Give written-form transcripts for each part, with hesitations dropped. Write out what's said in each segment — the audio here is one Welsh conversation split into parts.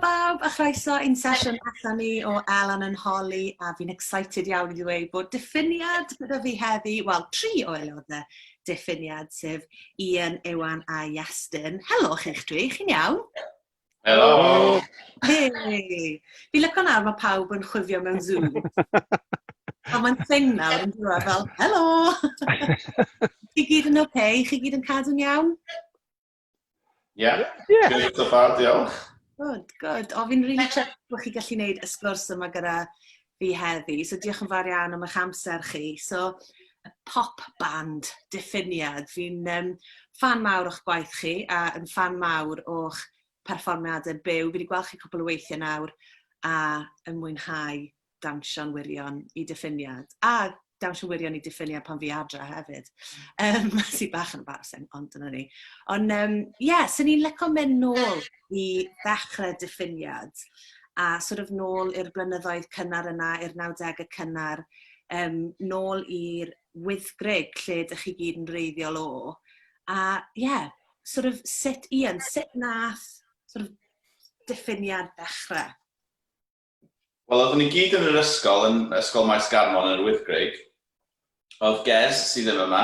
bawb a chroeso i'n sesiwn allan ni o Elan yn Holi a fi'n excited iawn i ddweud bod diffiniad gyda fi heddi, wel tri o aelodau diffiniad sef Ian, Iwan a Iestyn. Helo chi'ch dwi, chi'n iawn? Helo! Hey! Fi'n lyco nawr mae pawb yn chwifio mewn Zoom. A mae'n thing nawr yn dweud fel, helo! Chi gyd yn oce? Okay? Chi gyd yn cadw'n iawn? Yeah. Yeah. Good so far, diolch. Good, good. O, fi'n really chuffed bod chi gallu gwneud y sgwrs yma gyda fi heddi. So diolch yn fawr iawn am eich amser chi. So, y pop band diffiniad. Fi'n fan mawr o'ch gwaith chi a yn fan mawr o'ch perfformiadau byw. Fi wedi gweld chi cwpl o weithiau nawr a yn mwynhau dawnsio'n wirion i diffiniad. A dawnsio'n wirion i diffiniad pan fi adre hefyd. Sy'n bach yn embarrassing, ond dyna ni. Ond ie, yeah, sy'n ni'n licio mynd nôl i ddechrau diffiniad a sort of nôl i'r blynyddoedd cynnar yna, i'r 90au cynnar, nôl i'r Wyddgrug lle dych chi gyd yn wreiddiol o. A ie, yeah, sort of sut, Ian, sut nath sort of diffiniad ddechrau? Wel, oeddwn ni gyd yn yr ysgol, yn Ysgol Maes Garmon yn yr Wyddgrug. Oedd Gez, sydd ddim yma,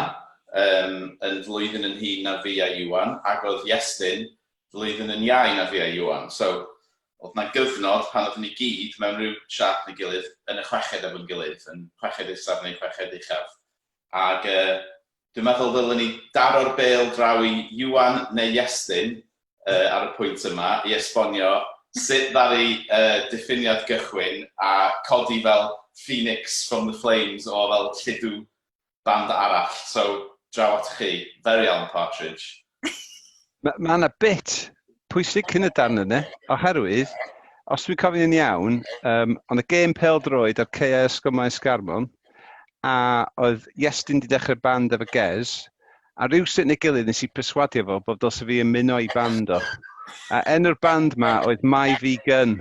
yn flwyddyn yn hŷn na fi a Iwan, ac oedd Iestyn flwyddyn yn iau na fi a Iwan. So, oedd 'na gyfnod pan oeddwn ni gyd, mewn rhyw siâp neu gilydd, yn y chweched efo'n gilydd, yn chweched isaf neu chweched uchaf. Ac dwi'n meddwl ddylen ni daro'r bêl draw i Iwan neu Iestyn ar y pwynt yma i esbonio sut ddaru diffiniad gychwyn a codi fel phoenix from the flames o fel lludw band arall. So, draw at chi. Very Alan Partridge. Mae yna bit pwysig cyn y darn yna, oherwydd, os dwi'n cofio'n iawn, ond y gêm pêl-droed ar caeau Ysgol Maes Garmon, a oedd Iestyn wedi dechrau band efo Gez, a rhywsut neu gilydd nes i perswadio fo bod dylse fi ymuno i band o. A enw'r band ma oedd My V Gun.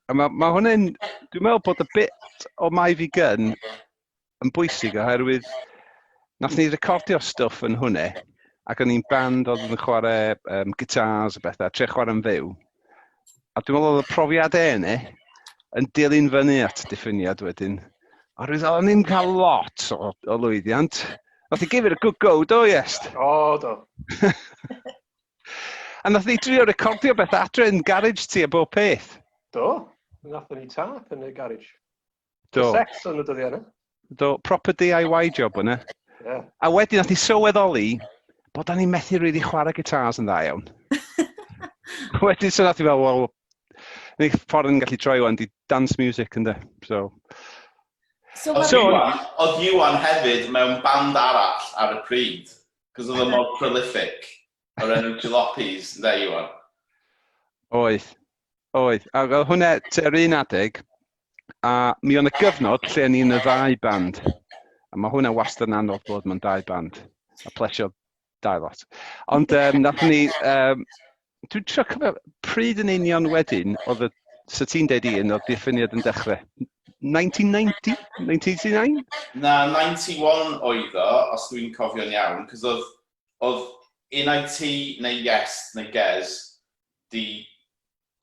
A mae hwnna'n, dwi'n meddwl bod y bit o My V Gun yn bwysig oherwydd nath ni recordio stwff yn hwnna ac o'n i'n band oedd yn chwarae guitars a bethau, trio chwarae'n fyw. A dwi'n meddwl oedd y profiadau yna yn dilyn fyny at diffiniad wedyn. Oherwydd o'n i'n cael lot o lwyddiant. Nath i give it a good go, do, Iest? O, do. A nath ni drio recordio beth adre yn garage ti a bob peth. Do, nath ni tap yn y garage. Do. Sex yn y dyddiau yna. Do, proper DIY job yna. Yeah. A wedyn nath ni sylweddoli bod da ni'n methu really chwarae guitars yn dda iawn. Wedyn so nath i fel, wel, unig ffordd yn gallu troi wan di dance music ynddo. So, Oedd Iwan hefyd mewn band arall ar y pryd, cos oedd o mor prolific, o'r enw Jalopies, ynde Iwan? Oedd, oedd. A oedd hwnna tua'r un adeg, a mi oedd 'na gyfnod lle o'n i yn y ddau band. A mae hwnna wastad yn anodd bod mewn dau band, a plesio dau lot. Ond nath ni, dwi'n trio cofio pryd yn union wedyn oedd y, so ti'n deud un, oedd diffiniad yn dechrau? 1990? 1989? Na, 91 oedd o, os dwi'n cofio'n iawn, cos oedd un ai ti neu Iest neu Gez 'di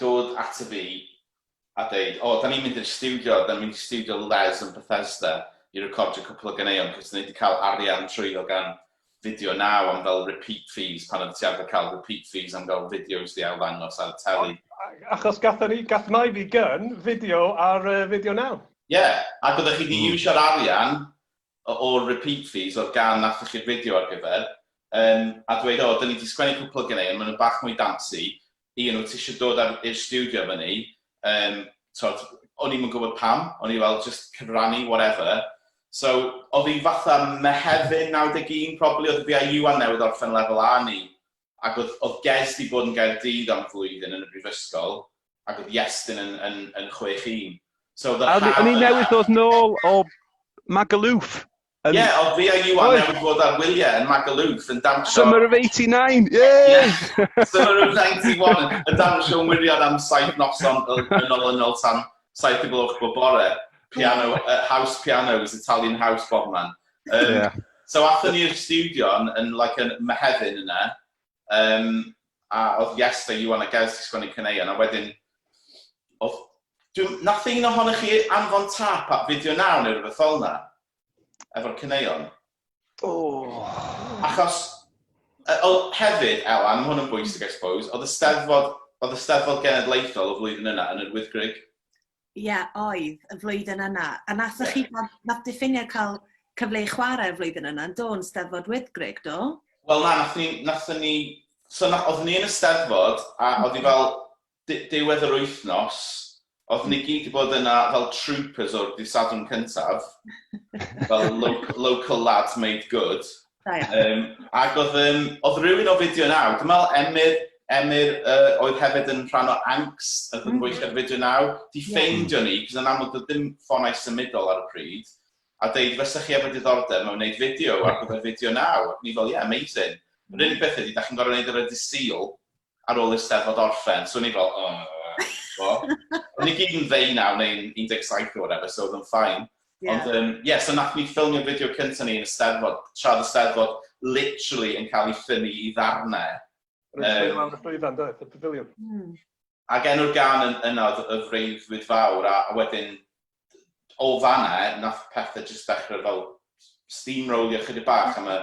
dod ato fi a deud, o, da ni'n mynd i'r stiwdio, da ni'n mynd i stiwdio Les yn Bethesda i recordio cwpl o ganeuon, cos da ni wedi cael arian trwyddo gan Fideo Now am fel repeat fees, pan oedd ti arfer cael repeat fees am gael fideos di ailddangos ar y teli. Achos gatho ni, gath Mai Fi Gun fideo ar Fideo Now. Ie, yeah, ac oeddech chi wedi iwsio'r arian o'r repeat fees o'r gan nathoch chi'r fideo ar gyfer, a dweud, o, da ni wedi sgwennu cwpl o ganeuon, maen nhw'n bach mwy dancy, Ian, wyt ti eisiau dod ar, i'r stiwdio efo ni? Tod, o'n i'm yn gwybod pam, o'n i fel just cyfrannu, whatever. So, oedd hi fatha Mehefin 91, probably, oedd fi a Iwan newydd orffen lefel A ni. Ac oedd Gez di bod yn Gaerdydd am flwyddyn yn y brifysgol, ac oedd Iestyn yn 6-1. So, oedd yr haf O'n i newydd ddod nôl o Magaluf. Ie, yeah, oedd fi a Iwan newydd fod ar wyliau yn Magaluf yn dawnsio. Summer of 89, yay! Yeah. Summer of 91, yn dawnsio'n wirion am 7 noson yn olynol tan 7 y gloch bob bore. Piano, house pianos, Italian house bob man. Yeah. So athon ni'r studio yn like, yn Mehefin yna, a oedd Iest a Iwan a Gez 'di sgwennu caneuon, a wedyn Oedd, dwi'n, nath un ohonych chi anfon tap at Fideo Now neu rhywbeth fel yna? Efo'r caneuon? Oh. Achos, o, hefyd, Elan, mae hwn yn bwysig, I suppose, oedd y steddfod, oedd y steddfod genedlaethol y flwyddyn yna yn yr Wyddgrug. Ie, yeah, oedd, y flwyddyn yna. A nath chi, nath diffiniad cael cyfle i chwarae y flwyddyn yna, yn do, yn steddfod Wyddgrug, do? Wel na, nath ni, nath ni, so na, oeddwn ni yn y steddfod, a oedd hi fel diwedd yr wythnos, oeddwn ni gyd wedi bod yna fel troopers o'r dydd Sadwrn cyntaf, fel local lads made good. Da iawn. Ac oedd rhywun o Fideo Now, dwi'n meddwl Emyr oedd hefyd yn rhan o Ankst, oedd yn gweithio ar Fideo Now, di ffeindio ni, cos yn amlwg doedd dim ffonau symudol ar y pryd, a deud, fysa chi efo diddordeb mewn wneud fideo ar gyfer Fideo Now? Ac ni fel, yeah, amazing. Yr unig beth ydy, da chi'n gorfod wneud ar y dydd Sul ar ôl i'r Steddfod orffen. So ni fel, oh, bo. O'n ni gyd yn ddeunaw neu'n 17 or whatever, so oedd yn fine. Ond, yeah, so nath ni ffilmio fideo cyntaf ni yn y Steddfod, tra oedd y Steddfod literally yn cael ei thynnu i ddarnau. Roedd um, lawr y llwyfan, doedd, y pafiliwn. Ac enw'r gan yna oedd y Freuddwyd Fawr, a wedyn o fanna, nath pethau jyst dechrau fel steamrollio chydig bach am y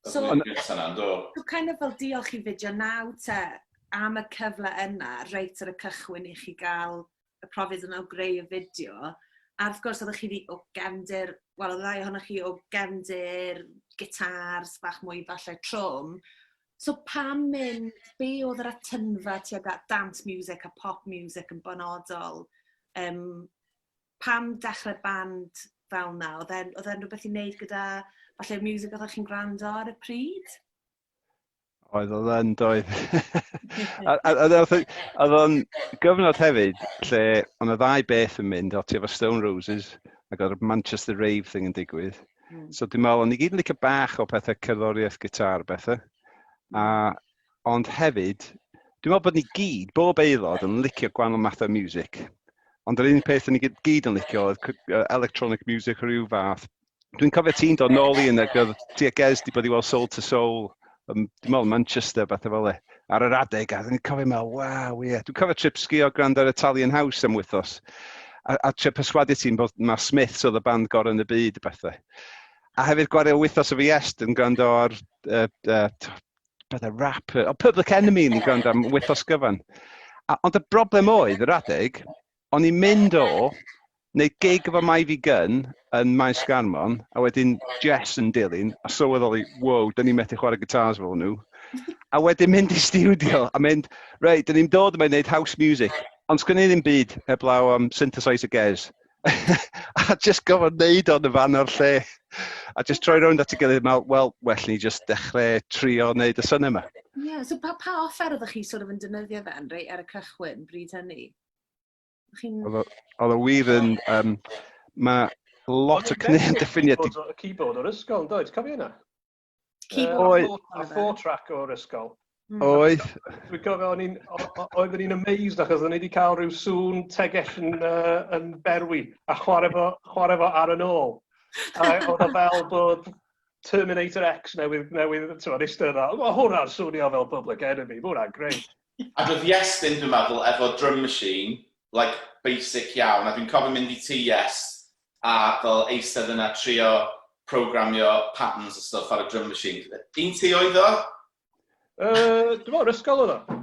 flwyddyn gyntaf yna, do? So kind of fel diolch i Fideo Now te am y cyfle yna, reit ar y cychwyn i chi gael y profiad yna o greu y fideo. A wrth gwrs, oeddech chi 'di o gefndir, wel, oedd y ddau ohonoch chi o gefndir gitars bach mwy falle trwm. So pam mynd, be oedd yr atynfa tuag at dance music a pop music yn benodol? Pam dechrau band fel 'na? Oedd e'n rhywbeth i wneud gyda falle music oeddech chi'n gwrando ar y pryd? Oedd yn, doedd. A oedd o'n gyfnod hefyd lle oedd y ddau beth yn mynd, o ti efo Stone Roses ac oedd y Manchester Rave thing yn digwydd. So dwi'n meddwl, o'n i gyd yn licio bach o pethau cerddoriaeth gitar bethau. Ond hefyd, dwi'n meddwl bod ni gyd, bob aelod yn licio gwahanol mathau o music. Ond yr un peth o'n ni gyd yn licio oedd electronic music o ryw fath. Dwi'n cofio ti'n dod nôl i yna, oedd ti a Gez di bod i weld Soul II Soul, dwi'n meddwl Manchester, beth fel e, ar yr adeg, a dwi'n cofio meddwl, waw, ie. Dwi'n cofio trip sgio gwrando ar Italian House am wythnos, a trio perswadio ti'n bod ma Smiths oedd y band gorau yn y byd, bethau. A hefyd gwario wythnos o fi est yn gwrando ar bethau rap, o Public Enemy ni'n gwrando am wythnos gyfan. Ond y broblem oedd, yr adeg, o'n i'n mynd o neu gig efo Myfi Gunn yn Maes Garmon, a wedyn Jess yn dilyn, a sylweddoli, wow, dyn ni'n methu chwarae guitars fel nhw. A wedyn mynd i studio a mynd, reit, dyn ni'n dod yma i wneud house music, ond sgynny ddim byd heblaw am synthesizer Gez. A just gofod wneud o'n y fan o'r lle. A just troi rownd at ei gilydd, meddwl, wel, well ni just dechrau trio wneud y syniad yma. Ie, yeah, so pa offer oeddech chi sort of yn defnyddio then, reit ar y cychwyn, bryd hynny? Chi'n... Oedd o wir yn... Mae lot o cynnig diffiniad... Y keyboard o'r ysgol, yn dod? Cofio hynna? Keyboard. A four track o'r ysgol. Oedd. Dwi'n cofio, oeddwn i'n amazed achos o'n i wedi cael rhyw sŵn tegell yn berwi a chwarae fo ar yn ôl. A oedd o fel bod Terminator X newydd, ti'n eistedd yna. Mae hwnna'n swnio fel Public Enemy, mae hwnna'n great. Ac oedd Iestyn, dwi'n meddwl, efo drum machine, like, basic iawn, a dwi'n cofio mynd i tŷ Iest, a fel eistedd yna trio programio patterns a stuff ar y drum machine. Un ti oedd o? Dwi'n meddwl, ysgol oedd o.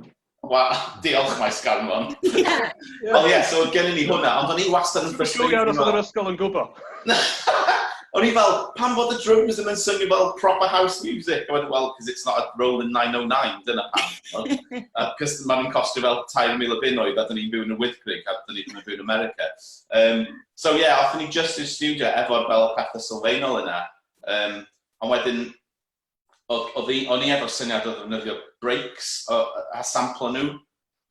Wel, diolch Maes Garmon. Wel ie, so oedd gennym ni hwnna, ond o'n i wastad yn Dwi'n siŵr iawn os oedd yr ysgol yn gwybod. O'n i fel, pam bod y drums ddim yn swnio fel proper house music? A wedyn, well, because it's not a Roland 909, dyna pam. Cos maen nhw'n costio fel 3,000 o bunnoedd a dyn ni'n byw yn y Wyddgrug a dyn ni ddim yn byw yn America. So yeah, oedden ni just i'r studio efo'r fel pethau sylfaenol yna. Ond wedyn, o'n i efo'r syniad o ddefnyddio breaks a samplo nhw.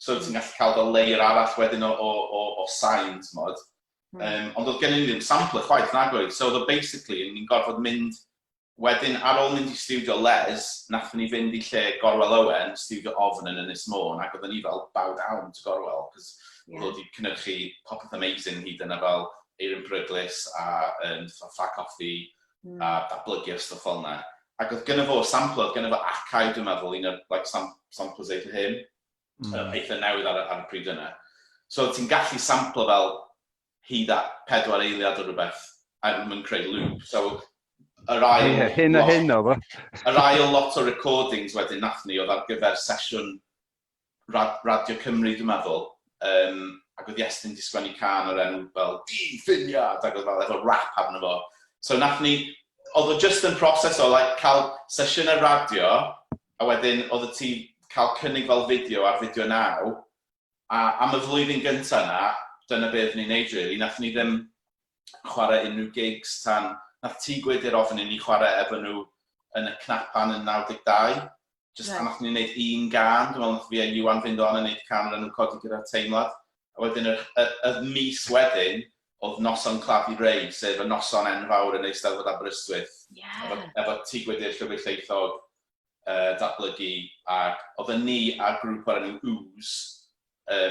So ti'n gallu cael fel layer arall wedyn o sain, t'mod. Ond oedd gennym ni ddim sampler chwaith nag oedd. So oedd o basically, ni'n gorfod mynd, wedyn ar ôl mynd i studio Les, nathon ni fynd i lle Gorwel Owen, studio Ofn yn Ynys Môn, ac oedden ni fel bow down to Gorwel, cos oedd o wedi cynhyrchu popeth amazing hyd yna fel Eirin Peryglus a Ffa Coffi a Datblygu a stwff fel yna. Ac oedd gynno fo sampler, oedd gynno fo Akai, dwi'n meddwl, un o'r like, samplers eitha hyn, eitha newydd ar y pryd yna. So ti'n gallu samplo fel hyd at 4 eiliad o rhywbeth a mae'n creu loop. So yr ail... Ie, hyn a hyn o fo. Yr ail lot o recordings wedyn nath ni oedd ar gyfer sesiwn Radio Cymru, dwi'n meddwl. Ac oedd Iestyn di sgwennu cân o'r enw fel "Diffiniad" ac oedd fel efo rap arno fo. So nath ni, oedd o just yn proses o like, cael sesiynau radio, a wedyn oedd y ti cael cynnig fel fideo ar Fideo 9, a am y flwyddyn gyntaf yna, dyna beth ni'n neud really, nath ni ddim chwarae unrhyw gigs tan, nath Tŷ Gwydyr ofyn i ni chwarae efo nhw yn y Cnapan yn 92. Just nath ni wneud un gân, dwi'n meddwl nath fi a Iwan fynd on a wneud cân o'r enw "Codi gyda'r Teimlad". A wedyn y mis wedyn, oedd noson Claddu Ray, sef y noson enfawr yn Eisteddfod Aberystwyth. Efo Tŷ Gwydyr, Llwybr Llaethog, Datblygu, ac oedd ni a grŵp o'r enw Ooze,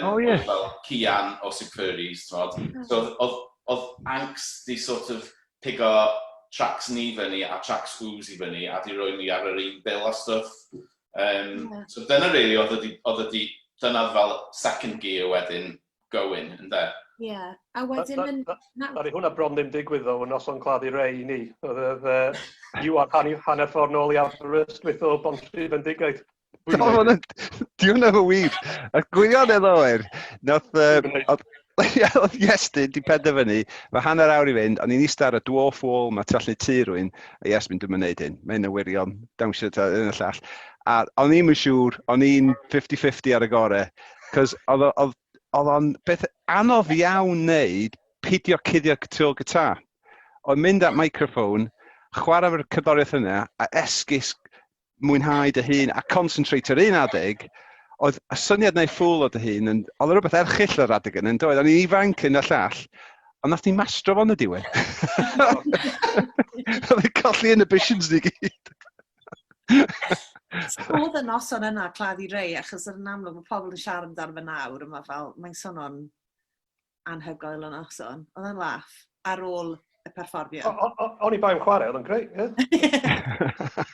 Oh, yeah. Oedd fel Cian o Superis, t'mod. So oedd Ankst di sort of pigo tracks ni fyny a tracks Ooze i fyny a di roi ni ar yr un bill a stuff. So dyna really oedd ydi, dyna fel second gear wedyn going, ynde? Ie. Yeah. A wedyn yn... Ddaru hwnna bron ddim digwydd o noson Claddu Ray i ni. Oedd Iwan hanner ffordd nôl i Aberystwyth o Bontrhydfendigaid. Di hwnna fy wir. Y gwirionedd oer, nath, oedd Iestyn di penderfynu, mae hanner awr i fynd, o'n i'n eistedd ar y dwarf wall ma tu allan i tŷ rhywun, a Iestyn, "Dwi'n mynd neud hyn, mae'n y wirion, dawnsio ta yn y llall." A o'n i'n siŵr, o'n i'n 50-50 ar y gore, cos oedd o'n beth anodd iawn neud, pidio cuddio tu ôl gitar. Oedd mynd at microphone, chwarae efo'r cerddoriaeth yna, a esgus mwynhau dy hun a concentrate ar un adeg, oedd y syniad neu ffwl o dy hun, yn, oedd rhywbeth erchyll ar adeg yna, yn doedd? O'n i'n ifanc yn y llall, ond nath ni mastro fo'n y diwedd. Oedd e'n colli inhibitions ni gyd. Oedd y noson yna, Claddu Ray, achos yn amlwg mae pobl yn siarad amdano fe nawr, a mae fel, mae'n swnio'n anhygoel o noson. Oedd e'n laff ar ôl y perfformiad. O'n i bai'n chwarae, oedd o'n greu, ie.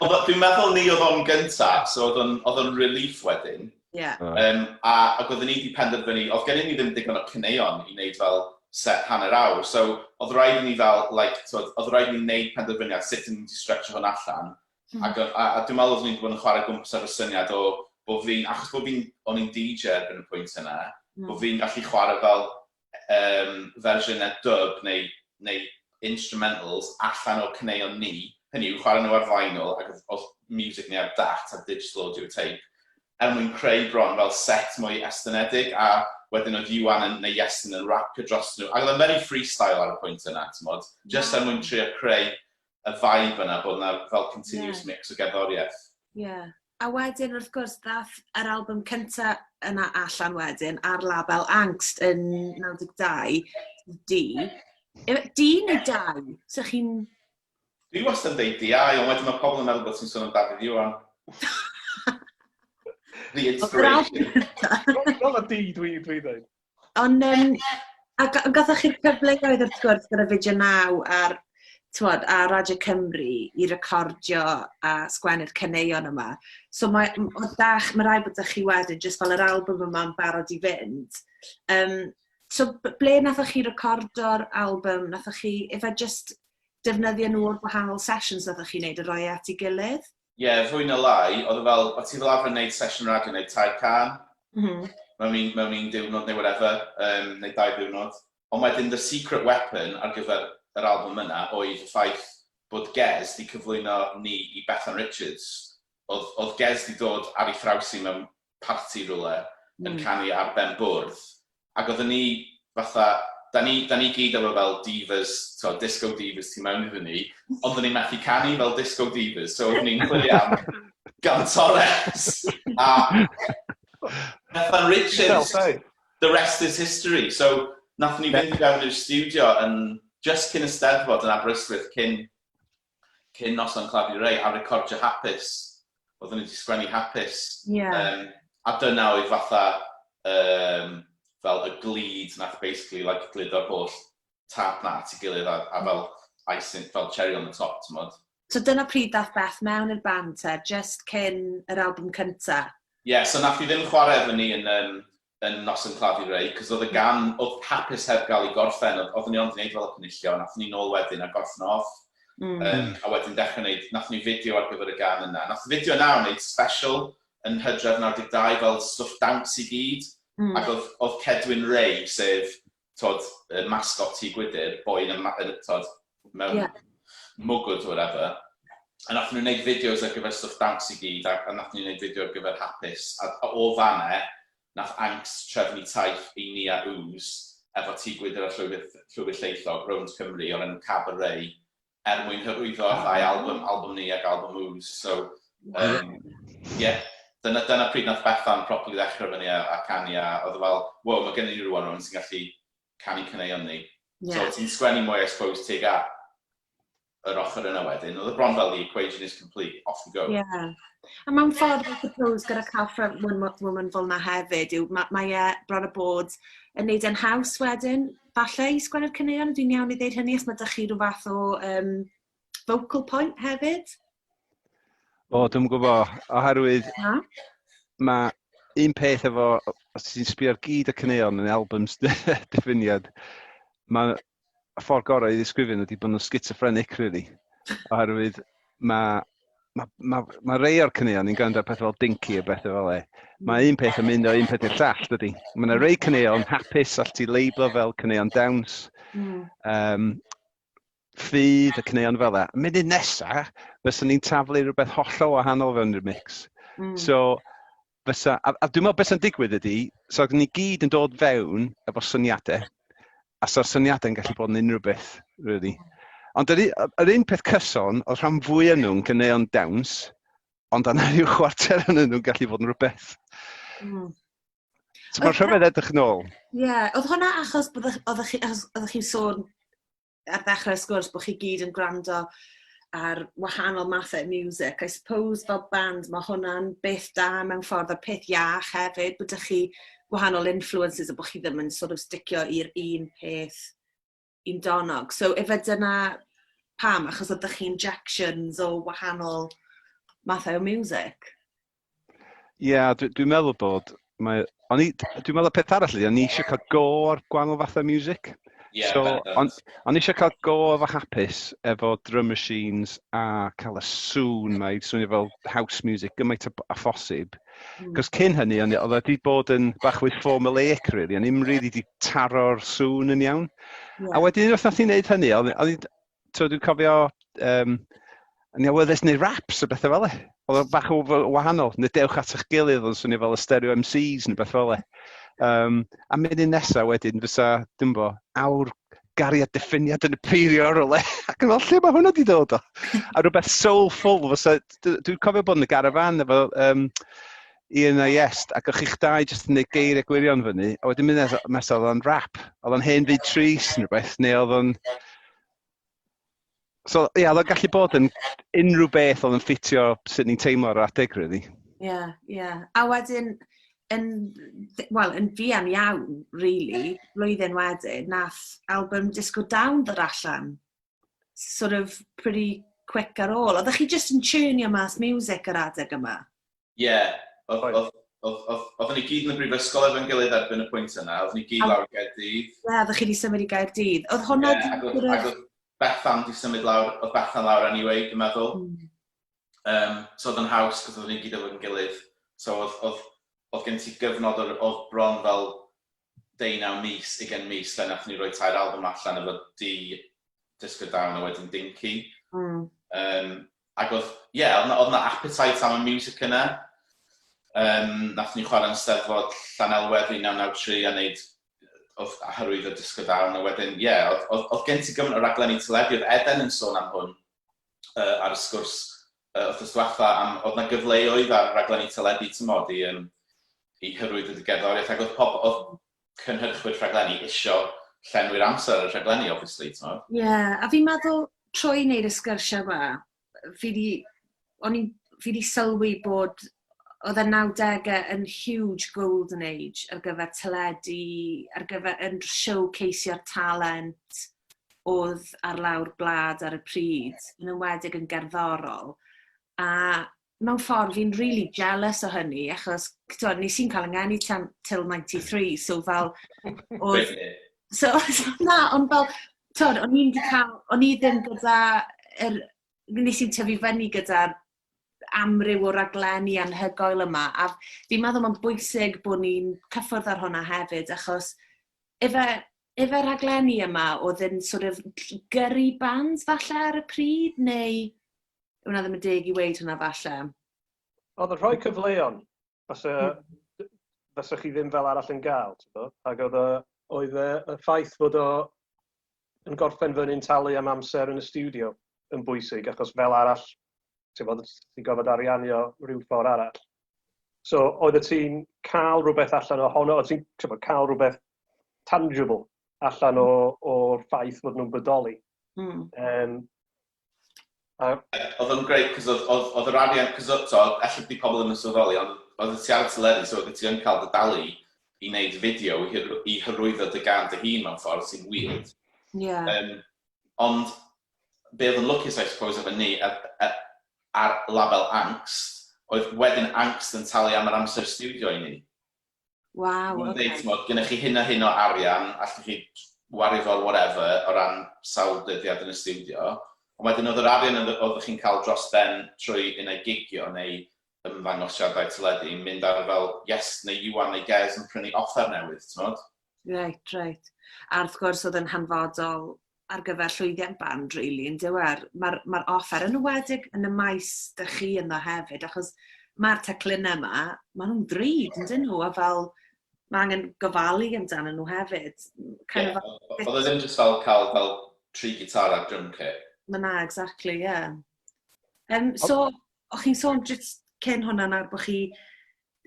Dwi'n meddwl ni oedd o'n gynta, so oedd o'n relief wedyn. A ac oedden ni wedi penderfynu, oedd gennym ni ddim digon o caneuon i wneud fel set hanner awr, so oedd rhaid i ni fel, like, so, oedd rhaid i ni wneud penderfyniad sut yn mynd i stretcho hwn allan. Ac a dwi'n meddwl oeddwn ni wedi bod yn chwarae gwmpas ar y syniad o bod fi'n, achos bod fi'n, o'n i'n DJ erbyn y pwynt yna, bod fi'n gallu chwarae fel fersiynau dub neu instrumentals allan o caneuon ni, hynny yw chwarae nhw ar vinyl ac oedd music ni ar DAT, ar digital audio tape, er mwyn creu bron fel set mwy estynedig, a wedyn oedd Iwan yn, neu Iestyn yn rapio dros nhw. Ac oedd o'n very freestyle ar y pwynt yna, ti'n just er mwyn trio creu y vibe yna, bod yna fel continuous mix o gerddoriaeth. Ie. Yeah. A wedyn, wrth gwrs, ddath yr album cynta yna allan wedyn ar label Ankst yn 92, D. D neu dau? So chi'n... Dwi wastad yn deud DI, ond wedyn mae pobl yn meddwl bod ti'n sôn am Dafydd Iwan. The inspiration. Fel y D dwi dweud. Ond, a gathoch chi'r cyfleoedd wrth gwrs gyda Fideo 9 ar, t'mod, ar Radio Cymru i recordio a sgwennu'r caneuon yma. So mae, oedd dach, mae rhaid bod ydych chi wedyn, jyst fel yr album yma'n barod i fynd. So ble nathoch chi recordo'r album? Nathoch chi, ife just defnyddio nhw o'r gwahanol sessions nathoch chi wneud a roi e at ei gilydd? Ie, yeah, fwy na lai, oedd e fel, o ti fel arfer yn neud sesiwn radio, neud tair cân, mewn un diwrnod neu whatever, neu 2 diwrnod. Ond wedyn, the secret weapon ar gyfer yr album yna oedd y ffaith bod Gez di cyflwyno ni i Bethan Richards. Oedd Gez di dod ar ei thraws i mewn parti rhywle yn canu ar ben bwrdd. Ac oedden ni fatha, da ni gyd efo fel divas, so, disco divas tu mewn iddyn ni, ond oedden ni'n methu canu fel disco divas, so oedden ni'n chwilio am gantores. A Bethan Richards, the rest is history. So, nathon ni fynd fewn i'r studio yn just cyn y Steddfod yn Aberystwyth, cyn noson Claddu Ray, a recordio "Hapus". Oedden ni wedi sgwennu "Hapus". A dyna oedd fatha fel y glud nath basically like, gludo'r holl tap na at ei gilydd a fel icing, fel cherry on the top, ti'n mod. So dyna pryd dath Beth mewn i'r band te, just cyn yr album cynta? Ie, yeah, so nath i ddim chwarae efo ni yn, Yn Noson Claddu Ray, cos oedd y gan, oedd Hapus heb gael ei gorffen, oeddwn ni ond yn gwneud fel y penillion, nathon ni nôl wedyn a gorffen off. A wedyn dechrau wneud, nathon ni fideo ar gyfer y gan yna. Nath y fideo yna wneud special yn Hydref 92 fel stwff dawns i gyd. Ac oedd Cedwyn Ray, sef tod, y mascot Tŷ Gwydr, boi yn, y, yn, tod, mewn mwgwd or whatever. A nath nhw wneud fideos ar gyfer stwff dawns i gyd, a nath nhw wneud fideo ar gyfer Hapus. A o fanne, nath Ankst trefnu taith i ni a Yws efo Tŷ Gwydr a Llwybr, Llwybr Llaethog rownd Cymru o'r enw Cabaret er mwyn hyrwyddo y ddau album, album ni ac album Yws. So, yeah, dyna pryd nath Bethan properly ddechrau fyny a canu a oedd o fel, wow, mae gen i ni rwan rhywun sy'n gallu canu caneuon ni. So ti'n sgwennu mwy, I suppose, tuag at yr ochr yna wedyn. Oedd y bron fel the equation is complete, off you go. Yeah. A mewn ffordd, I suppose, gyda cael front woman fel yna hefyd, yw mae, mae e bron y bod yn neud e'n haws wedyn, falle i sgwennu'r caneuon, dwi'n iawn i ddeud hynny, os mae dych chi rhyw fath o vocal point hefyd? O, dwi'n gwybod, oherwydd mae un peth efo, os ti'n sbio ar gyd y caneuon yn albums Diffiniad, mae y ffordd gorau i ddisgrifio nhw wedi bod nhw'n schizophrenic, really. Oherwydd mae ma rei o'r caneuon, ni'n gwrando ar pethau fel Dinky a bethau fel e. Mae un peth yn mynd o un peth i'r llall, dydy. Mae yna rei caneuon hapus, all ti leiblo fel caneuon dawns. Ffydd, y caneuon fel e. Munud nesa, fyswn ni'n taflu rhywbeth hollol wahanol fewn i'r mix. So, fysa, a dwi'n meddwl beth sy'n digwydd ydy, so ni gyd yn dod fewn efo syniadau, a so'r syniadau'n gallu bod yn unrhyw beth, really. Ond yr un peth cyson, oedd rhan fwyaf nhw'n caneuon dawns, ond yna rhyw chwarter yn nhw'n gallu fod yn rhywbeth. So mae'n rhyfedd edrych yn ôl. Ie, yeah, oedd hwnna achos oeddech chi'n sôn ar ddechrau'r sgwrs bod chi gyd yn gwrando ar wahanol mathau music. I suppose fel band mae hwnna'n beth da mewn ffordd a peth iach hefyd, bod ydych chi gwahanol influences a bod chi ddim yn sort of sticio i'r un peth un donog. So efe dyna pam, achos oedd chi injections o wahanol mathau o music? Ie, yeah, dwi'n dwi meddwl bod... Mae, o'n i, dwi'n meddwl peth arall ydy, o'n i eisiau cael go ar gwahanol fathau music. Yeah, so, on eisiau cael go efo Hapus, efo drum machines a cael y sŵn mae, swnio fel house music gymaint a phosib. Cos cyn hynny, o'n oedd wedi bod yn bach fwy formulaic, really. O'n i'm really di taro'r sŵn yn iawn. A wedyn, wrth nath i wneud hynny, o'n dwi'n cofio, o'n i awyddus wneud raps o bethau fel e. Oedd o bach o wahanol, neu dewch at eich gilydd, oedd o'n swnio fel y Stereo MCs neu beth fel e. A munud nesaf wedyn, fysa, dim bo, awr gariad Diffiniad yn y peirio ar rywle. Ac yn fel, lle mae hwnna wedi dod o? A rhywbeth soulful, fysa, dwi'n cofio bod yn y garafan efo Ian a Iest, ac o'ch chi'ch dau jyst yn gwneud geiriau gwirion fyny, a wedyn mynd nesaf oedd o'n rap, oedd o'n hen fyd trist neu rhywbeth, neu oedd o'n... So, ie, yeah, oedd o'n gallu bod yn unrhyw beth oedd yn ffitio sut ni'n teimlo ar yr adeg, really. Ie, yeah, ie. Yeah. A wedyn, yn, wel, yn fuan iawn, really, blwyddyn wedyn, nath album Disco Down ddod allan. Sort of pretty quick ar ôl. Oeddech chi just yn churnio mas music yr adeg yma? Ie, yeah, oeddwn ni gyd yn y brifysgol efo'n gilydd erbyn y pwynt yna, oeddwn ni gyd lawr i Gaerdydd. Ie, yeah, oeddech chi wedi symud i Gaerdydd. Oedd hwnna... Yeah, ac oedd Bethan wedi symud lawr, oedd Bethan lawr anyway, dwi'n meddwl. So oedd yn haws, cos oeddwn ni gyd efo'n gilydd. So oedd gen ti gyfnod oedd bron fel 19 mis, 20 mis, lle nath ni roi tair album allan efo D, Disco Down a wedyn Dinky. Ac oedd, ie, yeah, oedd na appetite am y music yna. Nath ni chwarae yn Steddfod Llanelwedd 1993 a wneud oedd hyrwyddo Disco Down a wedyn, ie, yeah, oedd gen ti gymaint o raglenni teledu, oedd Eden yn sôn am hwn ar y sgwrs wythnos diwetha, am oedd na gyfleoedd ar raglenni teledu, ti'n mod, i hyrwyddo dy gerddoriaeth, ac oedd cynhyrchwyr rhaglenni isio llenwi'r amser ar y rhaglenni, obviously, ti'n mod. Ie, yeah, a fi'n meddwl, trwy wneud y sgyrsiau yma, fi di sylwi bod oedd y 90au yn huge golden age ar gyfer teledu, ar gyfer yn showcaseio'r talent oedd ar lawr gwlad ar y pryd, yn enwedig yn gerddorol. A Mewn ffordd fi'n really jealous o hynny, achos t'wod, nes i'n cael 'y ngeni tan till 93, so fel oedd. So, na, ond fel, t'wod, o'n i'n cael, o'n i ddim gyda, nes i'n tyfu fyny gyda'r amryw o raglenni anhygoel yma, a fi'n meddwl mae'n bwysig bod ni'n cyffwrdd ar hwnna hefyd, achos ife rhaglenni yma oedd yn sort of gyrru bands falle ar y pryd, neu hwnna ddim yn deg i weud hwnna falle? Oedd yn rhoi cyfleon, fysa chi ddim fel arall yn gael, ti'n bod? Ac oedd y ffaith fod o yn gorffen fyny'n talu am amser yn y studio yn bwysig, achos fel arall, ti'n bod, ti'n gorfod ariannu o rhyw ffordd arall. So, oedd y ti'n cael rhywbeth allan ohono, oedd ti'n, ti'n cael rhywbeth tangible allan o'r ffaith fod nhw'n bodoli. A oedd o'n great, cos oedd yr arian, cos oedd, so, ella di pobl ddim yn sylweddoli, ond oedd ti ar y teledu, so oedd ti yn cael dy dalu i wneud fideo i hyrwyddo dy gân dy hun mewn ffordd sy'n weird. Ond be oedd yn lwcus, I suppose, efo ni ar label Ankst, oedd wedyn Ankst yn talu am yr amser studio i ni. Maen nhw'n dweud, t'mod, gennych chi hyn a hyn o arian, allwch chi wario fo whatever o ran sawl dyddiad yn y studio. Ond wedyn oedd yr arian oeddech chi'n cael dros ben trwy unai gigio neu ymddangosiadau teledu yn mynd ar fel Yes neu Iwan neu Gez yn prynu offer newydd, t'mod? Reit. A wrth gwrs oedd yn hanfodol ar gyfer llwyddiant band, really, yn dywer. Mae'r offer, yn enwedig yn y maes dych chi ynddo hefyd, achos mae'r teclynnau yma, maen nhw'n ddrud, yn dyn nhw, a fel mae angen gofalu amdanyn nhw hefyd. Kind of. Oedd o ddim just fel cael fel tri gitar a drum kit. Ma na, exactly, yeah. So, o'ch chi'n sôn just cyn hwnna nawr bod chi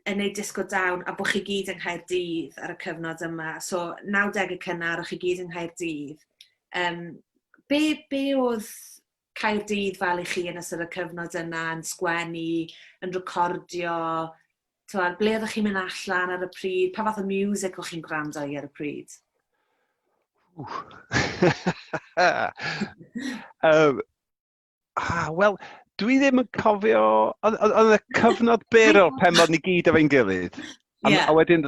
yn neud Disgo Down a bod chi gyd yng Nghaerdydd ar y cyfnod yma. So, 90au cynnar, o'ch chi gyd yng Nghaerdydd. Be oedd Caerdydd fel i chi yn ystod y cyfnod yna, yn sgwennu, yn recordio? T'mod, ble oeddech chi'n mynd allan ar y pryd? Pa fath o music o'ch chi'n gwrando i ar y pryd? Ah, wel, dwi ddim yn cofio. Oedd y cyfnod byr o'r pen bod ni gyd efo'n gilydd. A, a wedyn,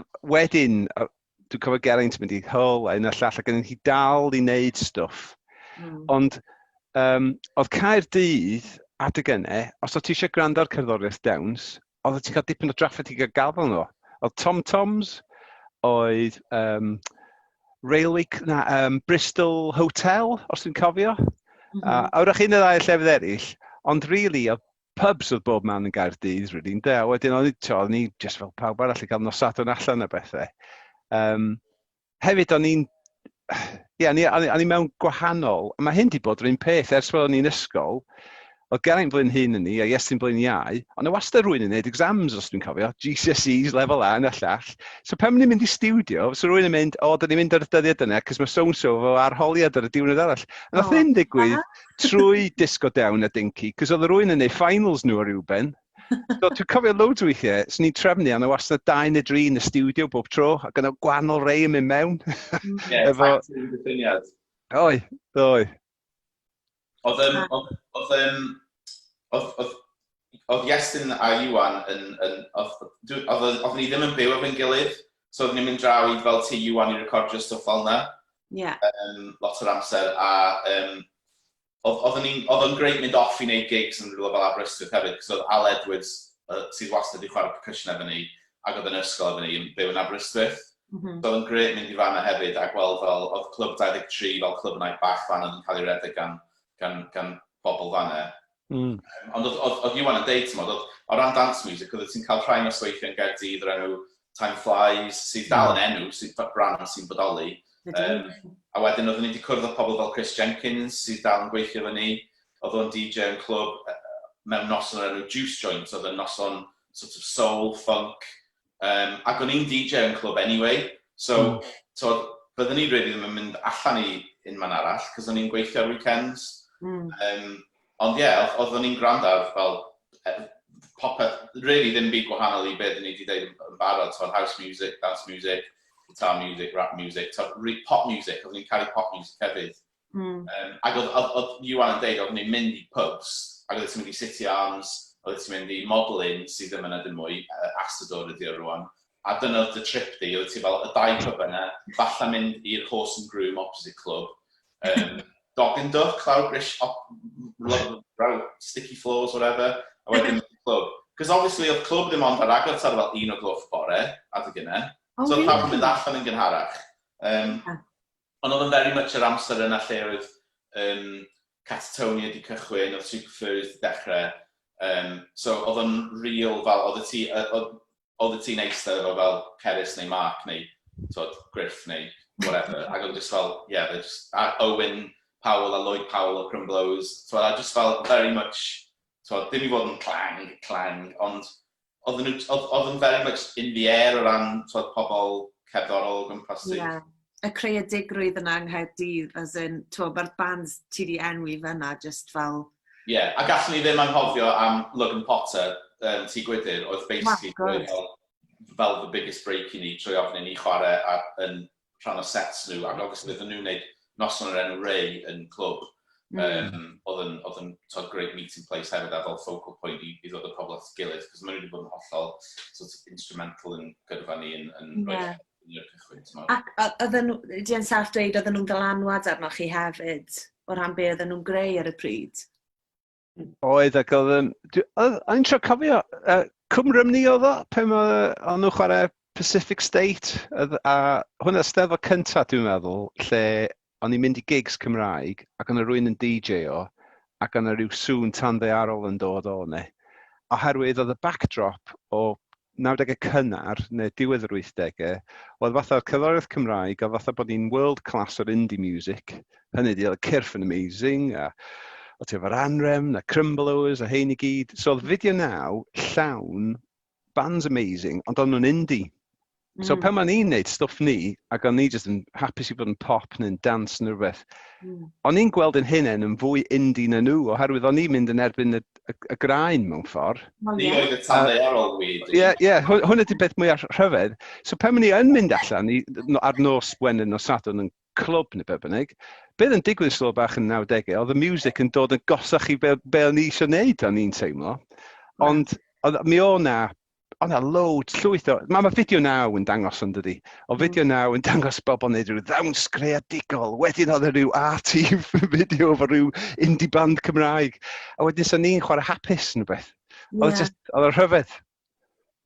dwi'n cofio Geraint mynd i Hull a un o'r llall, ac yn hi dal i wneud stwff. Ond oedd Caerdydd adeg yna, os oedd ti eisiau gwrando ar cerddoriaeth dawns, oedd ti'n cael dipyn o drafferth i gael gafel nhw. Oedd Tom Toms, oedd Railway, na, Bristol Hotel, os dwi'n cofio. A wrach un neu ddau llefydd eraill, ond really, oedd pubs oedd bob man yn Gaerdydd, really, ynde? A wedyn oedd ni just fel pawb arall i gael nos Sadwrn allan a bethau. Hefyd, o'n i'n... Ie, o'n i mewn gwahanol. A mae hyn di bod yr un peth ers fel o'n i'n ysgol. Oedd Geraint flwyddyn hŷn na ni, a Iestyn blwyddyn iau, ond y wastad rhywun yn gwneud exams, os dwi'n cofio, GCSEs, lefel A, yn y llall. So pan ni'n mynd i studio, so rhywun yn mynd, "O, da ni'n mynd ar y dyddiad yna, cos mae so-and-so efo arholiad ar y diwrnod arall." A nath hyn ddigwydd trwy Disgo Down a Dinky, cos oedd rhywun yn gwneud finals nhw ar ryw ben. So dwi'n cofio loads o weithiau, swn i'n trefnu, a yna wastad dau neu dri yn y studio bob tro, ac yna gwahanol rei yn mynd mewn. Ie, diffiniad. Oedd. Oedd Iestyn a Iwan yn oedd ni ddim yn byw efo'n gilydd, so oedden ni'n mynd draw i fel tŷ Iwan i recordio stwff fel yna. Lot o'r amser, a oedd o'n great mynd off i wneud gigs yn rhywle fel Aberystwyth hefyd, cos oedd Al Edwards, sydd wastad wedi chwarae percussion efo ni, ac oedd yn ysgol efo ni, yn byw yn Aberystwyth. So oedd o'n great mynd i fanna hefyd a gweld fel, oedd Clwb 23 fel clwb night bach fan oedd yn cael ei redeg gan bobl fanna. Ond oedd Iwan yn deud, t'mod, oedd, o ran dance music, oedd ti'n cael rhai nosweithiau yn Gaerdydd o'r enw Time Flies, sydd dal yn enw, sydd brand sy'n bodoli. A wedyn oeddwn ni wedi cwrdd â pobl fel Chris Jenkins, sydd dal yn gweithio efo ni. Oedd o'n DJ yn clwb mewn noson o'r enw Juice Joint, oedd yn noson sort of soul, funk. Ac o'n i'n DJ yn clwb anyway, so so byddwn ni really ddim yn mynd allan i unman arall, cos o'n i'n gweithio ar weekends. Ond ie, yeah, oeddwn ni'n gwrando ar fel popeth, really ddim byd gwahanol i beth ni wedi dweud yn barod, so house music, dance music, guitar music, rap music, so, pop music, oeddwn ni'n caru pop music hefyd. Ac oedd Iwan yn deud, oeddwn ni'n mynd i pubs, ac oedd ti'n mynd i City Arms, Oedd ti'n mynd i Model Inn, sydd ddim yna dim mwy, Asador ydi o rwan. A dyna oedd dy trip di, oedd ti fel y dau pub yna, falle mynd i'r Horse and Groom opposite club, Dog and Duck, lawr grish, op, row, sticky floors, whatever, a wedyn mynd i'r clwb. Cos obviously oedd clwb ddim ond ar agor tan fel 1 o gloch bore, adeg yna. Oh, So oedd pawb yn really? mynd allan yn gynharach. Ond oedd yn very much yr amser yna lle oedd Catatonia wedi cychwyn, oedd Super Furries wedi dechrau. So oedd o'n real fel, oedd ti'n eistedd efo fel Cerys neu Mark neu twod, Griff neu whatever. Ac oedd just fel, yeah, they're just, a Owen Powell a Lloyd Powell o Crumblows. Twod, a just fel very much, twod, dim i fod yn clang, clang, ond oedd yn very much in the air o ran twod, pobl cerddorol o gwmpas ti. Yeah. Y creadigrwydd yna yng Nghaerdydd, as in, t'mo, mae'r bands ti di enwi fyna, just fel. Ie, yeah, a gallwn ni ddim anghofio am Logan Potter, Tŷ Gwydr, oedd basically My God. fel the biggest break i ni trwy ofyn i ni chwarae yn rhan o sets nhw, ac obviously oedden nhw'n gwneud noson o'r enw Ray yn clwb. Oedd yn twod, great meeting place hefyd a fel focal point i ddod â pobl at ei gilydd, cos maen nhw wedi bod yn hollol sort of instrumental yn gyrfa ni yn rhoi i'r cychwyn, ti'n meddwl. Ac oedden nhw, di'n saff dweud, oedden nhw'n ddylanwad arnoch chi hefyd, o ran be oedden nhw'n greu ar y pryd? Oedd, ac oedd... O'n i'n trio cofio, Cwm Rhymni oedd o, pan o'n nhw'n chwarae Pacific State, a hwnna steddfod cyntaf dwi'n meddwl, lle o'n i'n mynd i gigs Cymraeg, ac o'na rhywun yn DJ o, ac o'na rhyw sŵn tanddaearol yn dod o ne. Oherwydd oedd y backdrop o 90au cynnar, neu diwedd yr 80au, oedd fatha'r cerddoriaeth Cymraeg, oedd fatha bod ni'n world class o'r indie music. Hynny ydi, oedd y Cyrff yn amazing, a o ti efo'r Anrefn, a Crumblowers, a hein i gyd. So oedd Fideo Naw llawn bands amazing, ond o'n nhw'n indie. So pan o'n i'n neud stwff ni, ac o'n i jyst yn hapus i bod yn pop neu'n dance neu rhywbeth, o'n i'n gweld yn hunain yn fwy indie na nhw, oherwydd o'n i'n mynd yn erbyn y graen mewn ffordd. Wel, Ni ie. oedd y tanddaearol weird. Ie, hwn ydy'r beth mwyaf rhyfedd. So pan o'n i yn mynd allan i, ar nos Wener, nos Sadwrn yn clwb neu be bynnag, beth yn digwydd slo bach yn 90au, oedd y music yn dod yn gosach i be o'n i eisiau neud, o'n i'n teimlo. Ond oedd, mi o na, o na loads, llwyth o. Mae Fideo Naw yn dangos yn dydi. O Fideo Naw yn dangos bobl yn neud rhyw ddawns greadigol. Wedyn oedd e rhyw arty fideo efo rhyw indie band Cymraeg. A wedyn so ni'n chwarae hapus neu beth. Oedd just, oedd o'n rhyfedd.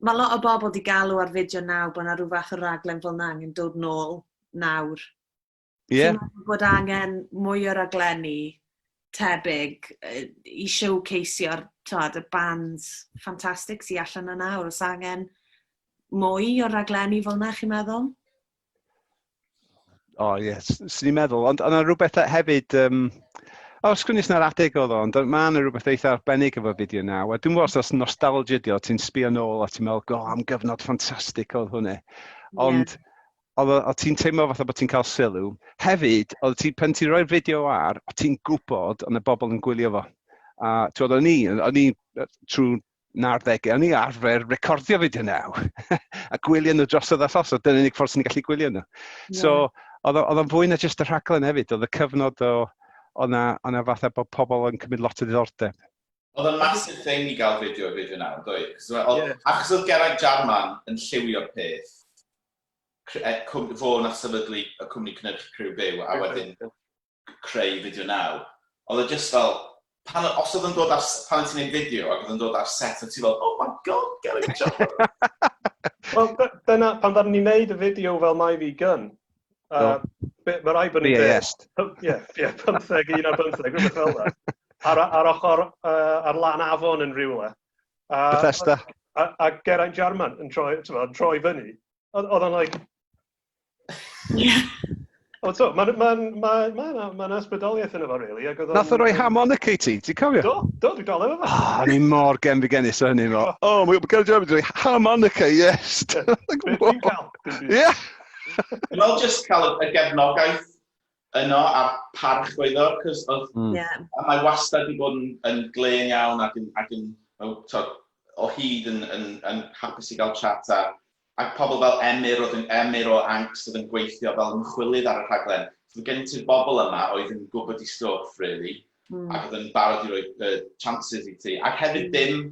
Mae lot o bobl di galw ar Fideo Naw bod yna rhyw fath o raglen fel na angen dod nôl nawr. Ti'n meddwl bod angen mwy o raglenni tebyg i showcaseio'r twad, y bands ffantastig sy'n allan yna nawr? Oes angen mwy o raglenni fel na, chi'n meddwl? O ie, swn i'n meddwl. Ond yna rhywbeth hefyd, o, sgwn i os na'r adeg oedd o, ond mae yna rhywbeth eitha arbennig efo Fideo Naw. A dwi'n gwybod os oes nostalgia di o, ti'n sbio nôl a ti'n meddwl, go, am gyfnod ffantastig oedd hwnna. Ond oedd ti'n teimlo fatha bod ti'n cael sylw. Hefyd, oedd ti, pan ti'n rhoi'r fideo ar, oedd ti'n gwybod ond y bobl yn gwylio fo. A ti'n gwybod, o'n i trwy 90au, o'n i arfer recordio Fideo Naw a gwylio nhw drosodd a throsodd, dyna'r unig ffordd sy'n gallu gwylio nhw. So, oedd o'n fwy na jyst y rhaglen hefyd, oedd y cyfnod o, oedd na fatha bod pobl yn cymryd lot o ddiddordeb. Oedd o'n massive thing i gael fideo o Fideo Naw, doedd? Achos oedd Geraint Jarman yn lliwio'r peth, fo nath sefydlu y cwmni cynhyrchu Criw Byw, a wedyn creu Fideo Naw. Oedd o just fel, os oedd yn dod ar, pan ti'n gwneud fideo ac oedd yn dod ar set, oedd ti fel, "Oh my God, Geraint Jarman." Wel, dyna, pan ddaru ni wneud y fideo fel Mai Fi Gyn, mae rhaid bod ni'n BAS. Ie, 15, un ar 15, rhywbeth fel yna. Ar ochr, ar lan afon yn rhywle. Bethesda. A Geraint Jarman yn troi, ti'n troi fyny. Oedd o'n like. O, so, mae'n ma ysbrydoliaeth yn efo, really. Ac oedd o'n- Nath o roi harmonica i ti, ti'n cofio? Do, dwi dal efo fo. Ah, o'n i mor genfigennus o hynny. Fel, "Oh, my God, Geraint Jarman, harmonica, yes." Like, Be whoa. dwi'n cael? Dim byd. Dwi'n meddwl just cael y gefnogaeth yno a'r parch oedd o, cos oedd, a mae wastad wedi bod yn glên iawn ac yn t'od, o hyd yn hapus i gael chat a pobl fel Emyr, oedd yn Emyr o Ankst oedd yn gweithio fel ymchwilydd ar y rhaglen. So gen ti'r bobl yma oedd yn gwybod i stwff, really, ac oedd yn barod i roi chances i ti. Ac hefyd dim,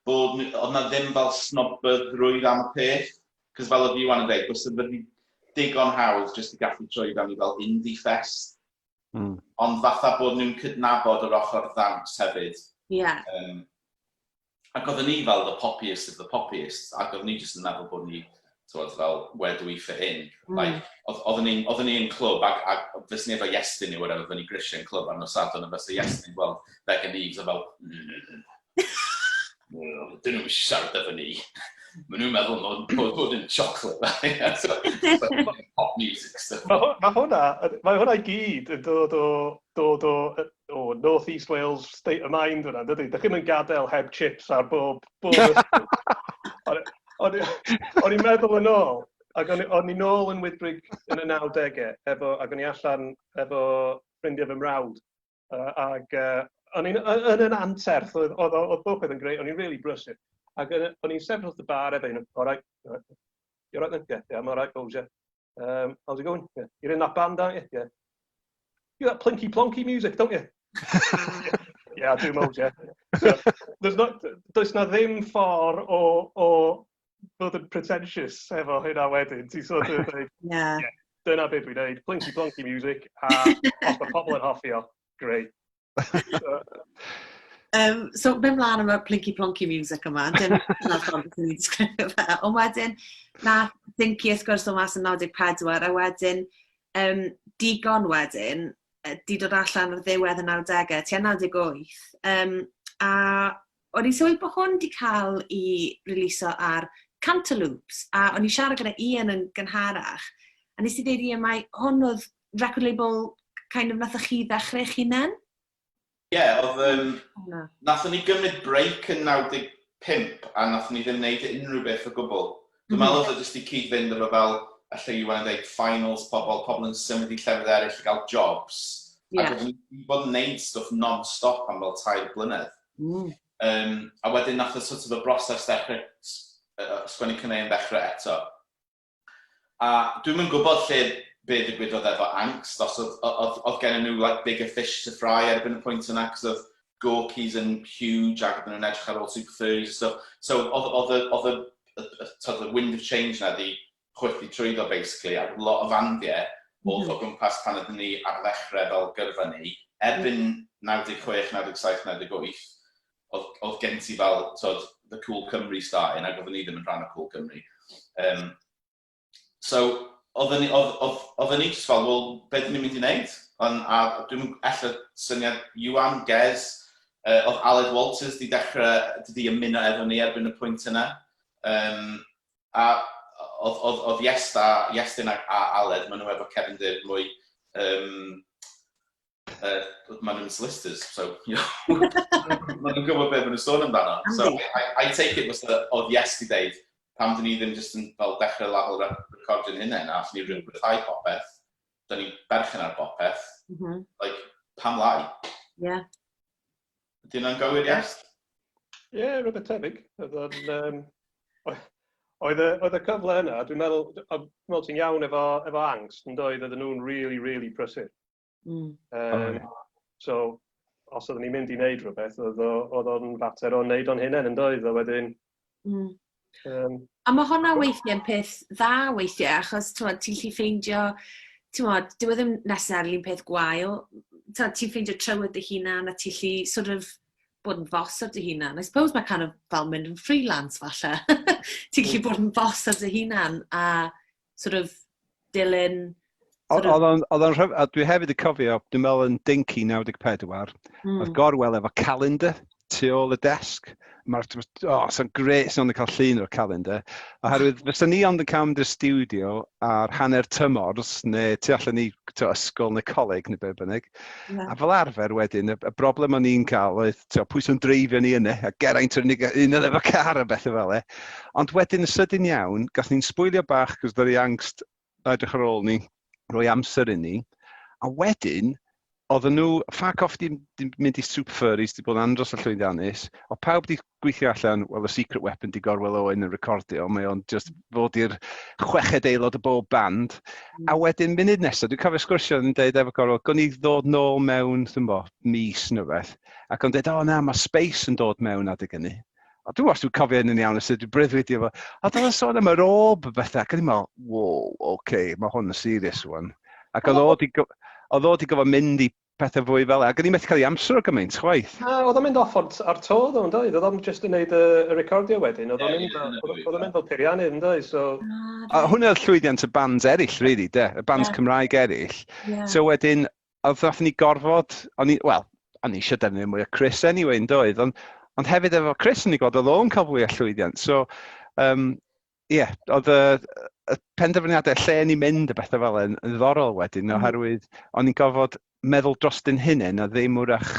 bod, oedd na ddim fel snobyddrwydd am y peth, cos fel oedd Iwan yn dweud, bysa wedi digon hawdd jyst i gallu troi fewn i fel indie fest. Ond fatha bod nhw'n cydnabod yr ochr ddawns hefyd. Ac oedden ni fel the poppiest of the poppiest, ac oedden ni jyst yn meddwl bod ni, t'wod, fel, where do we fit in? Like, oedden ni yn clwb, ac fyswn ni efo Iestyn neu whatever, fyny grisiau yn clwb ar nos Sadwrn, a fysa Iestyn yn gweld Megan Eaves a fel, "Dyn nhw'n siarad efo ni. Maen nhw'n meddwl bod yn chocolate." So, pop music stuff. Mae hwnna i gyd yn dod o North East Wales state of mind yna, dydy? Dych chi'n gadael heb chips ar bob ysgol. O'n i'n meddwl yn ôl, ac o'n i'n ôl yn Wyddgrug yn y 90au, ac o'n i allan efo ffrindiau fy mrawd. Ac o'n i'n yn yn anterth, oedd bob peth yn greu, o'n i'n really brysur. Ac o'n i'n sefyll wrth y bar efo un, "All right, all right. You all right then?" Yeah, I'm all right, Bowes, yeah. How's it going?" "Yeah." "You're in that band, aren't you?" "Yeah." "You that plinky plonky music, don't you?" "Yeah, I do, Mose, yeah." So, there's not, does na ddim ffordd o fod yn pretentious efo hynna wedyn. Ti'n sort of dweud, "Yeah, dyna beth dwi'n neud, plinky plonky music, a os mae pobl yn hoffi o, great." So, So, mynd mlaen am y plinky plonky music yma, dim dyna'r ffordd beth ni'n disgrifio fe. Ond wedyn, na Dinky wrth gwrs o mas yn 94, a wedyn, Digon wedyn, di dod allan ar ddiwedd y 90au, tua 98. A o'n i'n sylwi bod hwn di cael ei releaso ar Cantaloops, a o'n i siarad gyda Ian yn gynharach, a nes i dweud Ian mai hwn oedd record label kind of nathoch chi ddechrau eich hunain? Ie, yeah, oedd... Nathon ni gymryd break yn 95 a nathon ni ddim wneud unrhyw beth o gwbl. Dwi'n meddwl oedd o jyst i cyd-fynd efo fel, allai Iwan yn dweud, finals pobl, pobl yn symud i llefydd eraill i gael jobs. Ac oedden ni wedi bod yn neud stwff non-stop am fel 3 blynedd. A wedyn nath y sort of y broses dechrau, sgwennu caneuon ddechrau eto. A dwi'm yn gwybod lle be ddigwyddodd efo Ankst, os oedd gen nhw like, bigger fish to fry erbyn y pwynt yna, cos oedd Gorky's yn huge ac oedden nhw'n edrych ar ôl Super Furries and stuff. So oedd y wind of change na di chwythu trwyddo basically, a lot o fandiau oedd o gwmpas pan oedden ni ar ddechrau fel gyrfa ni, erbyn 96, 97, 98, oedd gen ti fel, tod, the Cool Cymru starting, ac oedden ni ddim yn rhan o Cool Cymru. So, oedden ni just fel, "Wel, be dyn ni'n mynd i wneud?" A dwi'n ella syniad Iwan, Gez, oedd Aled Walters di dechrau, di ymuno efo ni erbyn y pwynt yna. A oedd Iestyn a Aled, maen nhw efo cefndir mwy maen nhw'n solicitors, so, maen nhw'n gwybod beth maen nhw'n sôn amdano. So, I take it was oedd Iest i ddeud, pam dyn ni ddim jyst yn fel dechrau label recordio'n hynny, na, allan ni rhyddhau popeth, dyn ni berchen ar popeth, like, pam lai? Ydy hwnna'n gywir, Iest? Ie, yeah, rhywbeth tebyg. Oedd y cyfle yna, dwi'n meddwl ti'n iawn efo Ankst, yn doedd, oedden nhw'n really, really prysur. Oh, yeah. So, os oedden ni'n mynd i wneud rhywbeth, oedd o'n fater o wneud o'n hunain yn doedd, a wedyn. A mae hwnna weithiau'n peth dda weithiau, achos ti'n gallu ffeindio, ti'n dyw e ddim necessarily peth gwael, ti'n ffeindio trywydd dy hunan a ti'n gallu sort of bod yn boss ar dy hunan. I suppose mae kind of fel mynd yn freelance falle. Ti'n gallu bod yn boss ar dy hunan a sort of dilyn. Oedd o'n rhyf... A dwi hefyd yn cofio, dwi'n meddwl yn Dinky 94, oedd Gorwel efo calendar tu ôl y desg. Mae'r, oh, so'n grêt sy'n ond yn cael llun o'r calendar. Oherwydd, fysa ni ond yn cael mynd i'r stiwdio ar hanner tymors, neu tu allan i to, ysgol neu coleg neu be bynnag. A fel arfer wedyn, y broblem o'n i'n cael oedd to, pwy sy'n dreifio ni yna, a Geraint yr unig un oedd efo car a bethau fel e. Ond wedyn yn sydyn iawn, gath ni'n sbwylio bach, cos ddaru Ankst edrych ar ôl ni, rhoi amser i ni. A wedyn, oedden nhw, Ffa Coffi di mynd i Super Furries, di bod yn andros o llwyddiannus. O pawb di gweithio allan, wel, y secret weapon di Gorwel Owen yn recordio, mae o'n just fod i'r chweched aelod o bob band. A wedyn, munud nesaf, dwi'n cofio sgwrsio yn dweud efo Gorwel, gwn i ddod nôl mewn, dwi'n bo, mis neu beth. Ac o'n dweud, "O na, mae Space yn dod mewn adeg hynny." A dwi'n os dwi'n cofio hyn yn iawn, os dwi'n breuddwydio fo. A oedd o'n sôn am yr orb a bethau, ac o'n i'n meddwl, wow, oce, okay, mae hwn yn serious one. Ac oedd o di, oedd o di gofod mynd i pethau fwy fel e, ac o'n i'n methu cael ei amser o gymaint, chwaith. Na, oedd o'n mynd off ar, ar to, ddo, yn doedd? Oedd o'n just yn neud y, y recordio wedyn, oedd o'n mynd, oedd o'n mynd fel peiriannydd, yn doedd? So... A hwnna oedd llwyddiant y bands eraill, really, de, y bands yeah. Cymraeg eraill. Yeah. So wedyn, oedd nath ni gorfod, o'n i, wel, o'n i eisiau defnyddio mwy o Chris anyway, yn doedd, ond, ond hefyd efo Chris yn ei gweld, oedd o'n cael fwy o llwyddiant. So, um, yeah, oedd y, y penderfyniadau lle ni'n mynd a bethau fel yn, yn ddiddorol wedyn, oherwydd o'n i'n gorfod meddwl dros dyn hunain a ddim wrach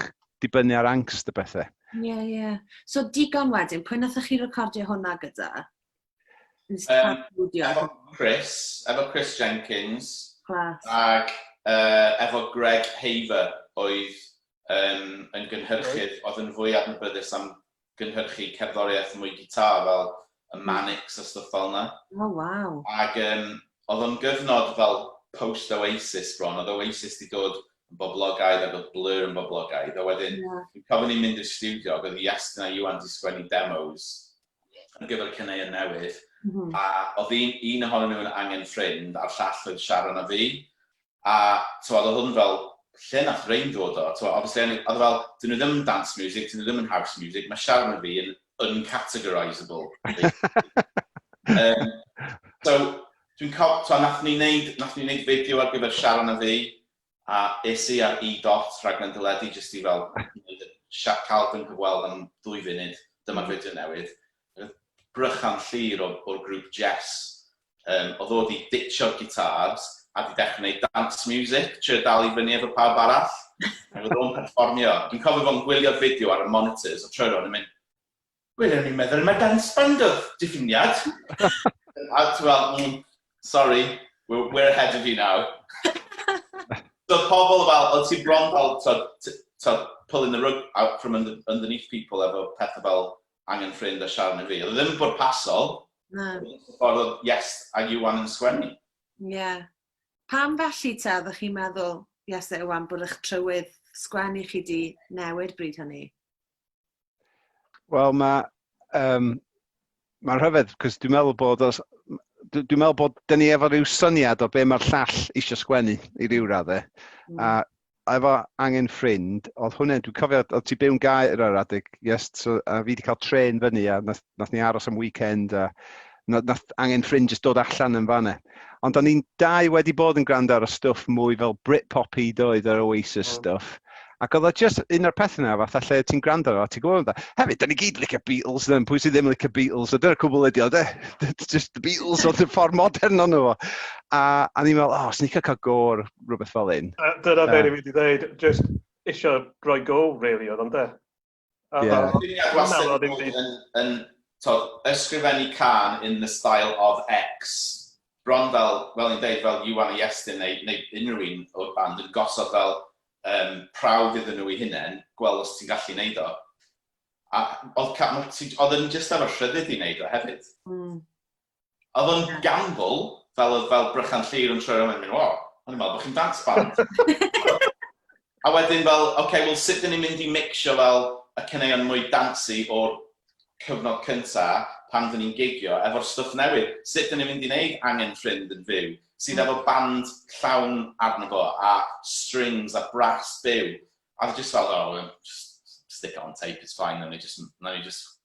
dibynnu ar angst y bethau. Ie, yeah, ie. Yeah. So digon wedyn, pwy nath chi recordio hwnna gyda? Efo Chris, efo Chris Jenkins. Class. Ac efo Greg Haver oedd yn gynhyrchydd, oedd yn fwy adnabyddus am gynhyrchu cerddoriaeth mwy gitar fel y Manics a stwff fel yna. Oh, wow. Ac oedd o'n gyfnod fel post-Oasis bron, oedd Oasis di dod yn boblogaidd ac oedd Blur yn boblogaidd, a wedyn yeah. dwi'n cofio ni'n mynd i'r studio ac oedd Iestyn a Iwan di sgwennu demos ar gyfer caneuon newydd, a oedd un, un ohonyn nhw yn angen ffrind, a'r llall oedd Sharon a fi. A tywod, oedd hwn fel, lle nath rein ddod o? Tywod, obviously, oedd fel, dyn nhw ddim yn dance music, dyn nhw ddim yn house music, mae Sharon a fi yn uncategorisable. So, dwi'n cofio, tywod, nath ni wneud, nath ni wneud fideo ar gyfer Sharon a fi, a es i ar E-Dot, rhaglen deledu, jyst i fel, cael fy nghyfweld am 2 funud, dyma'r fideo newydd. Brychan Llyr o'r grŵp Jess, oedd o wedi ditcho'r gitars a wedi dechrau gwneud dance music, trio dal i fyny efo pawb arall. Ac oedd o'n perfformio. Dwi'n cofio fo'n gwylio'r fideo ar y monitors, o troi rownd yn mynd, "Wel, o'n i'n meddwl mae dance band oedd diffiniad." A ti'n fel, sorry, we're ahead of you now." So pobl fel, oedd ti bron fel, to, pulling the rug out from underneath people efo pethau fel Angen Ffrind a Sharon a Fi. Oedd e ddim yn bwrpasol. Na. Ffordd oedd Yes a Iwan yn sgwennu. Ie. Yeah. Pam felly te, oeddech chi'n meddwl, Yes a Iwan, bod eich trywydd sgwennu chi di newid bryd hynny? Wel, mae ma rhyfedd, cos dwi'n meddwl bod os, dwi'n meddwl bod dyn ni efo rhyw syniad o be mae'r llall eisiau sgwennu i ryw raddau. A efo Angen Ffrind, oedd hwnna, dwi'n cofio, oedd ti byw'n Gaer ar adeg, yes, so, a fi wedi cael tren fyny a nath ni aros am weekend a nath Angen Ffrind just dod allan yn fanna. Ond o'n i'n dau wedi bod yn gwrando ar y stwff mwy fel Britpop-y doedd, yr Oasis stuff. Ac oedd o just un o'r pethau yna, fatha lle ti'n gwrando ar o, ti'n gwybod amdano. Hefyd, da ni gyd licio Beatles, then, pwy sydd ddim yn licio Beatles? A dyna'r cwbl ydi o, de. Just the Beatles oedd y ffordd modern o'n nhw. A ni'n meddwl, oh, os ni'n cael go ar rhywbeth fel un. Dyna beth i fi wedi dweud, just isio rhoi go, really, oedd o'n de. Ie. Wastad yn tod, ysgrifennu cân in the style of X. Bron fel, fel ni'n deud, fel Iwan a Iestyn neu unrhyw un o'r band yn gosod fel prawf iddyn nhw eu hunain, gweld os ti'n gallu neud o. A oedd, oedd yn just efo rhyddid i neud o hefyd. Oedd o'n gamble, fel oedd fel Brychan Llyr yn troi rownd yn mynd, "O, o'n i'n meddwl bod chi'n dance band." A wedyn fel, oce, okay, wel sut dyn ni'n mynd i mixio fel y caneuon mwy dancey o'r cyfnod cynta pan dyn ni'n gigio efo'r stwff newydd? Sut dyn ni'n mynd i wneud Angen Ffrind yn fyw, sydd efo band llawn arno fo a strings a brass byw? A just fel, "Oh, well, just stick it on tape, it's fine, nawn ni just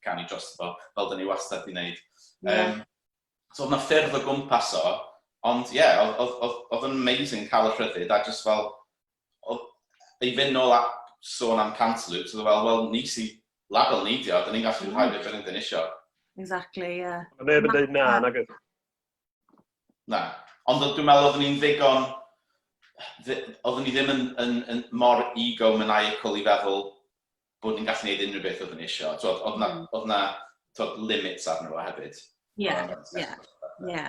canu dros fo, fel dyn ni wastad di wneud." So oedd 'na ffyrdd o gwmpas o, ond ie, yeah, oedd yn amazing cael y rhyddid, a just fel, oedd, i fynd nôl at sôn am Cantaloupe, so oedd o fel, wel, ni sy, label ni di o, dyn ni'n gallu rhoi beth bynnag dyn ni isio. Exactly, yeah. Mae neb yn dweud na, nag oes? Na. Ond dwi'n meddwl oeddwn ni'n ddigon, oeddwn ni ddim yn mor ego-maniacal i feddwl bod ni'n gallu gwneud unrhyw beth oeddwn ni isio. T'wod, oedd na, oedd na t'wod, limits arno fo hefyd. Ie.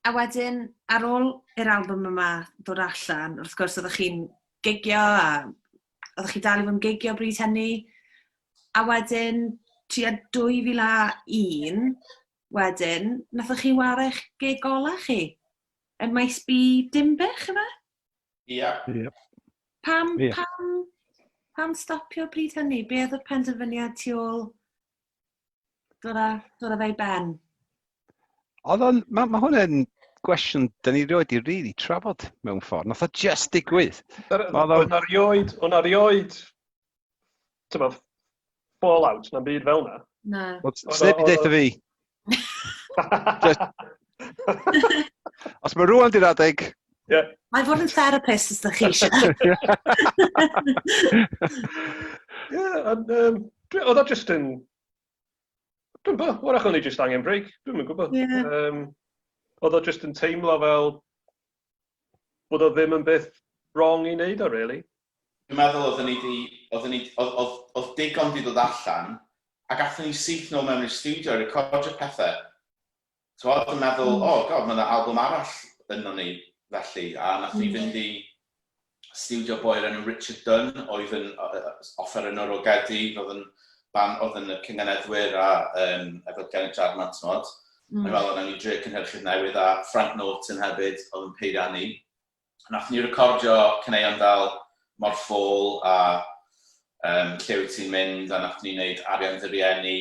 A wedyn, ar ôl i'r album yma ddod allan, wrth gwrs oeddech chi'n gigio a oeddech chi dal i fod yn gigio bryd hynny. A wedyn, tua 2001, wedyn, nathoch chi ware'ch gig ola chi? Yn Maes B Dinbych, yfe? Ia. Ie. Pam, pam stopio bryd hynny? Be oedd y penderfyniad tu ôl? Dod â, dod â fe i ben? Oedd o'n, mae ma hwn yn gwestiwn dyn ni rioed i really trafod mewn ffordd. Nath o just digwydd. Oedd na rioed, oedd na rioed, ti'n fallout na'n byd fel na. Na. Wel, sneb i deitha fi. Just... Os mae rwan di'r adeg... Yeah. Mae'n fod yn therapist os ydych chi eisiau. Ie, ond oedd o just yn... Dwi'n gwybod, wrach o'n i just angen break, dwi'n yn gwybod. Yeah. Oedd o just yn teimlo fel bod o ddim yn beth wrong i wneud o, really. Dwi'n meddwl oedden ni di, oedden ni, oedd, oedd, oedd digon di dod allan, ac athyn ni syth nôl mewn i'r studio i recordio pethau. So oedd yn meddwl, oh god, mae yna album arall yno ni felly, a nath ni fynd i studio boi o'r enw Richard Dunn, oedd yn offerynnwr o Gaerdydd, oedd yn ban, oedd yn y cynganeddwyr a efo Geraint Jarman, t'mod. Yn meddwl, nawn ni drio cynhyrchydd newydd, a Frank Norton hefyd, oedd yn peiriannu. Nath ni recordio caneuon fel Mor Ffôl a Lle Wyt Ti'n Mynd, a nath ni wneud Arian Dy Rieni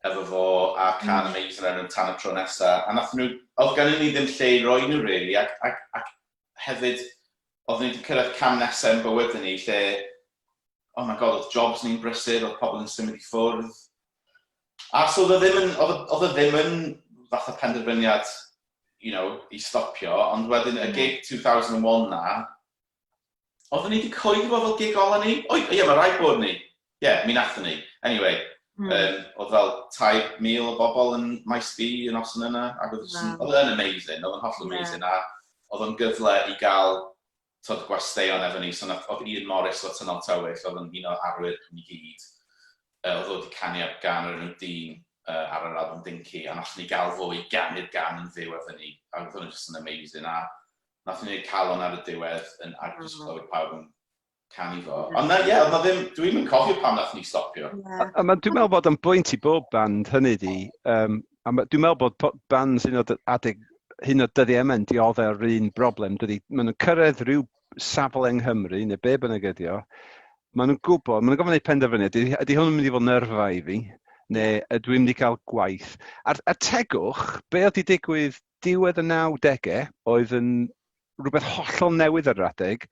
efo fo, a can amazing o'r enw Tan y Tro Nesa. A nath nhw, oedd gennym ni ddim lle i roi nhw, really, ac hefyd, oeddwn ni wedi cyrraedd cam nesaf yn bywyd ni, lle, oh my god, oedd jobs ni'n brysur, oedd pobl yn symud i ffwrdd. A so oedd o ddim yn, oedd o ddim yn fath o penderfyniad, i stopio, ond wedyn y gig 2001 na, oeddwn ni wedi coeddi fo fel gig ola ni? O, ie, mae rhaid bod ni. Ie, yeah, mi nathon ni. Anyway, oedd fel 3,000 o bobl yn Maes B yn noson yna, ac oedd oedd yn amazing, oedd yn hollol amazing, a oedd o'n gyfle i gael tod, gwesteion efo ni, so nath, oedd Ian Morris o Tynal Tywyll, oedd yn un o arwyr ni gyd, oedd o wedi canu ar gan o'r enw Dyn ar yr album Dinky, a nath ni gael fo i ganu'r gan yn fyw efo ni, a oedd hwnna just yn amazing, a nath ni wneud Calon ar y diwedd, yn, ac just clywed pawb yn canu fo. Ond na, ie, oedd na ddim, dwi'n yn cofio pam nath ni stopio. A ma, dwi'n meddwl bod yn bwynt i bob band hynny di, a dwi'n meddwl bod bands hyn o adeg hyn o dyddiau yma'n dioddef yr un broblem, dydy. Maen nhw'n cyrraedd rhyw safle yng Nghymru, neu be bynnag ydi o, maen nhw'n gwybod, maen nhw'n gofyn eu penderfyniad, ydy hwn yn mynd i fod yn yrfa i fi, neu ydw i'n mynd i gael gwaith. A'r tegwch, be oedd wedi digwydd diwedd y 90au, oedd yn rhywbeth hollol newydd ar yr adeg,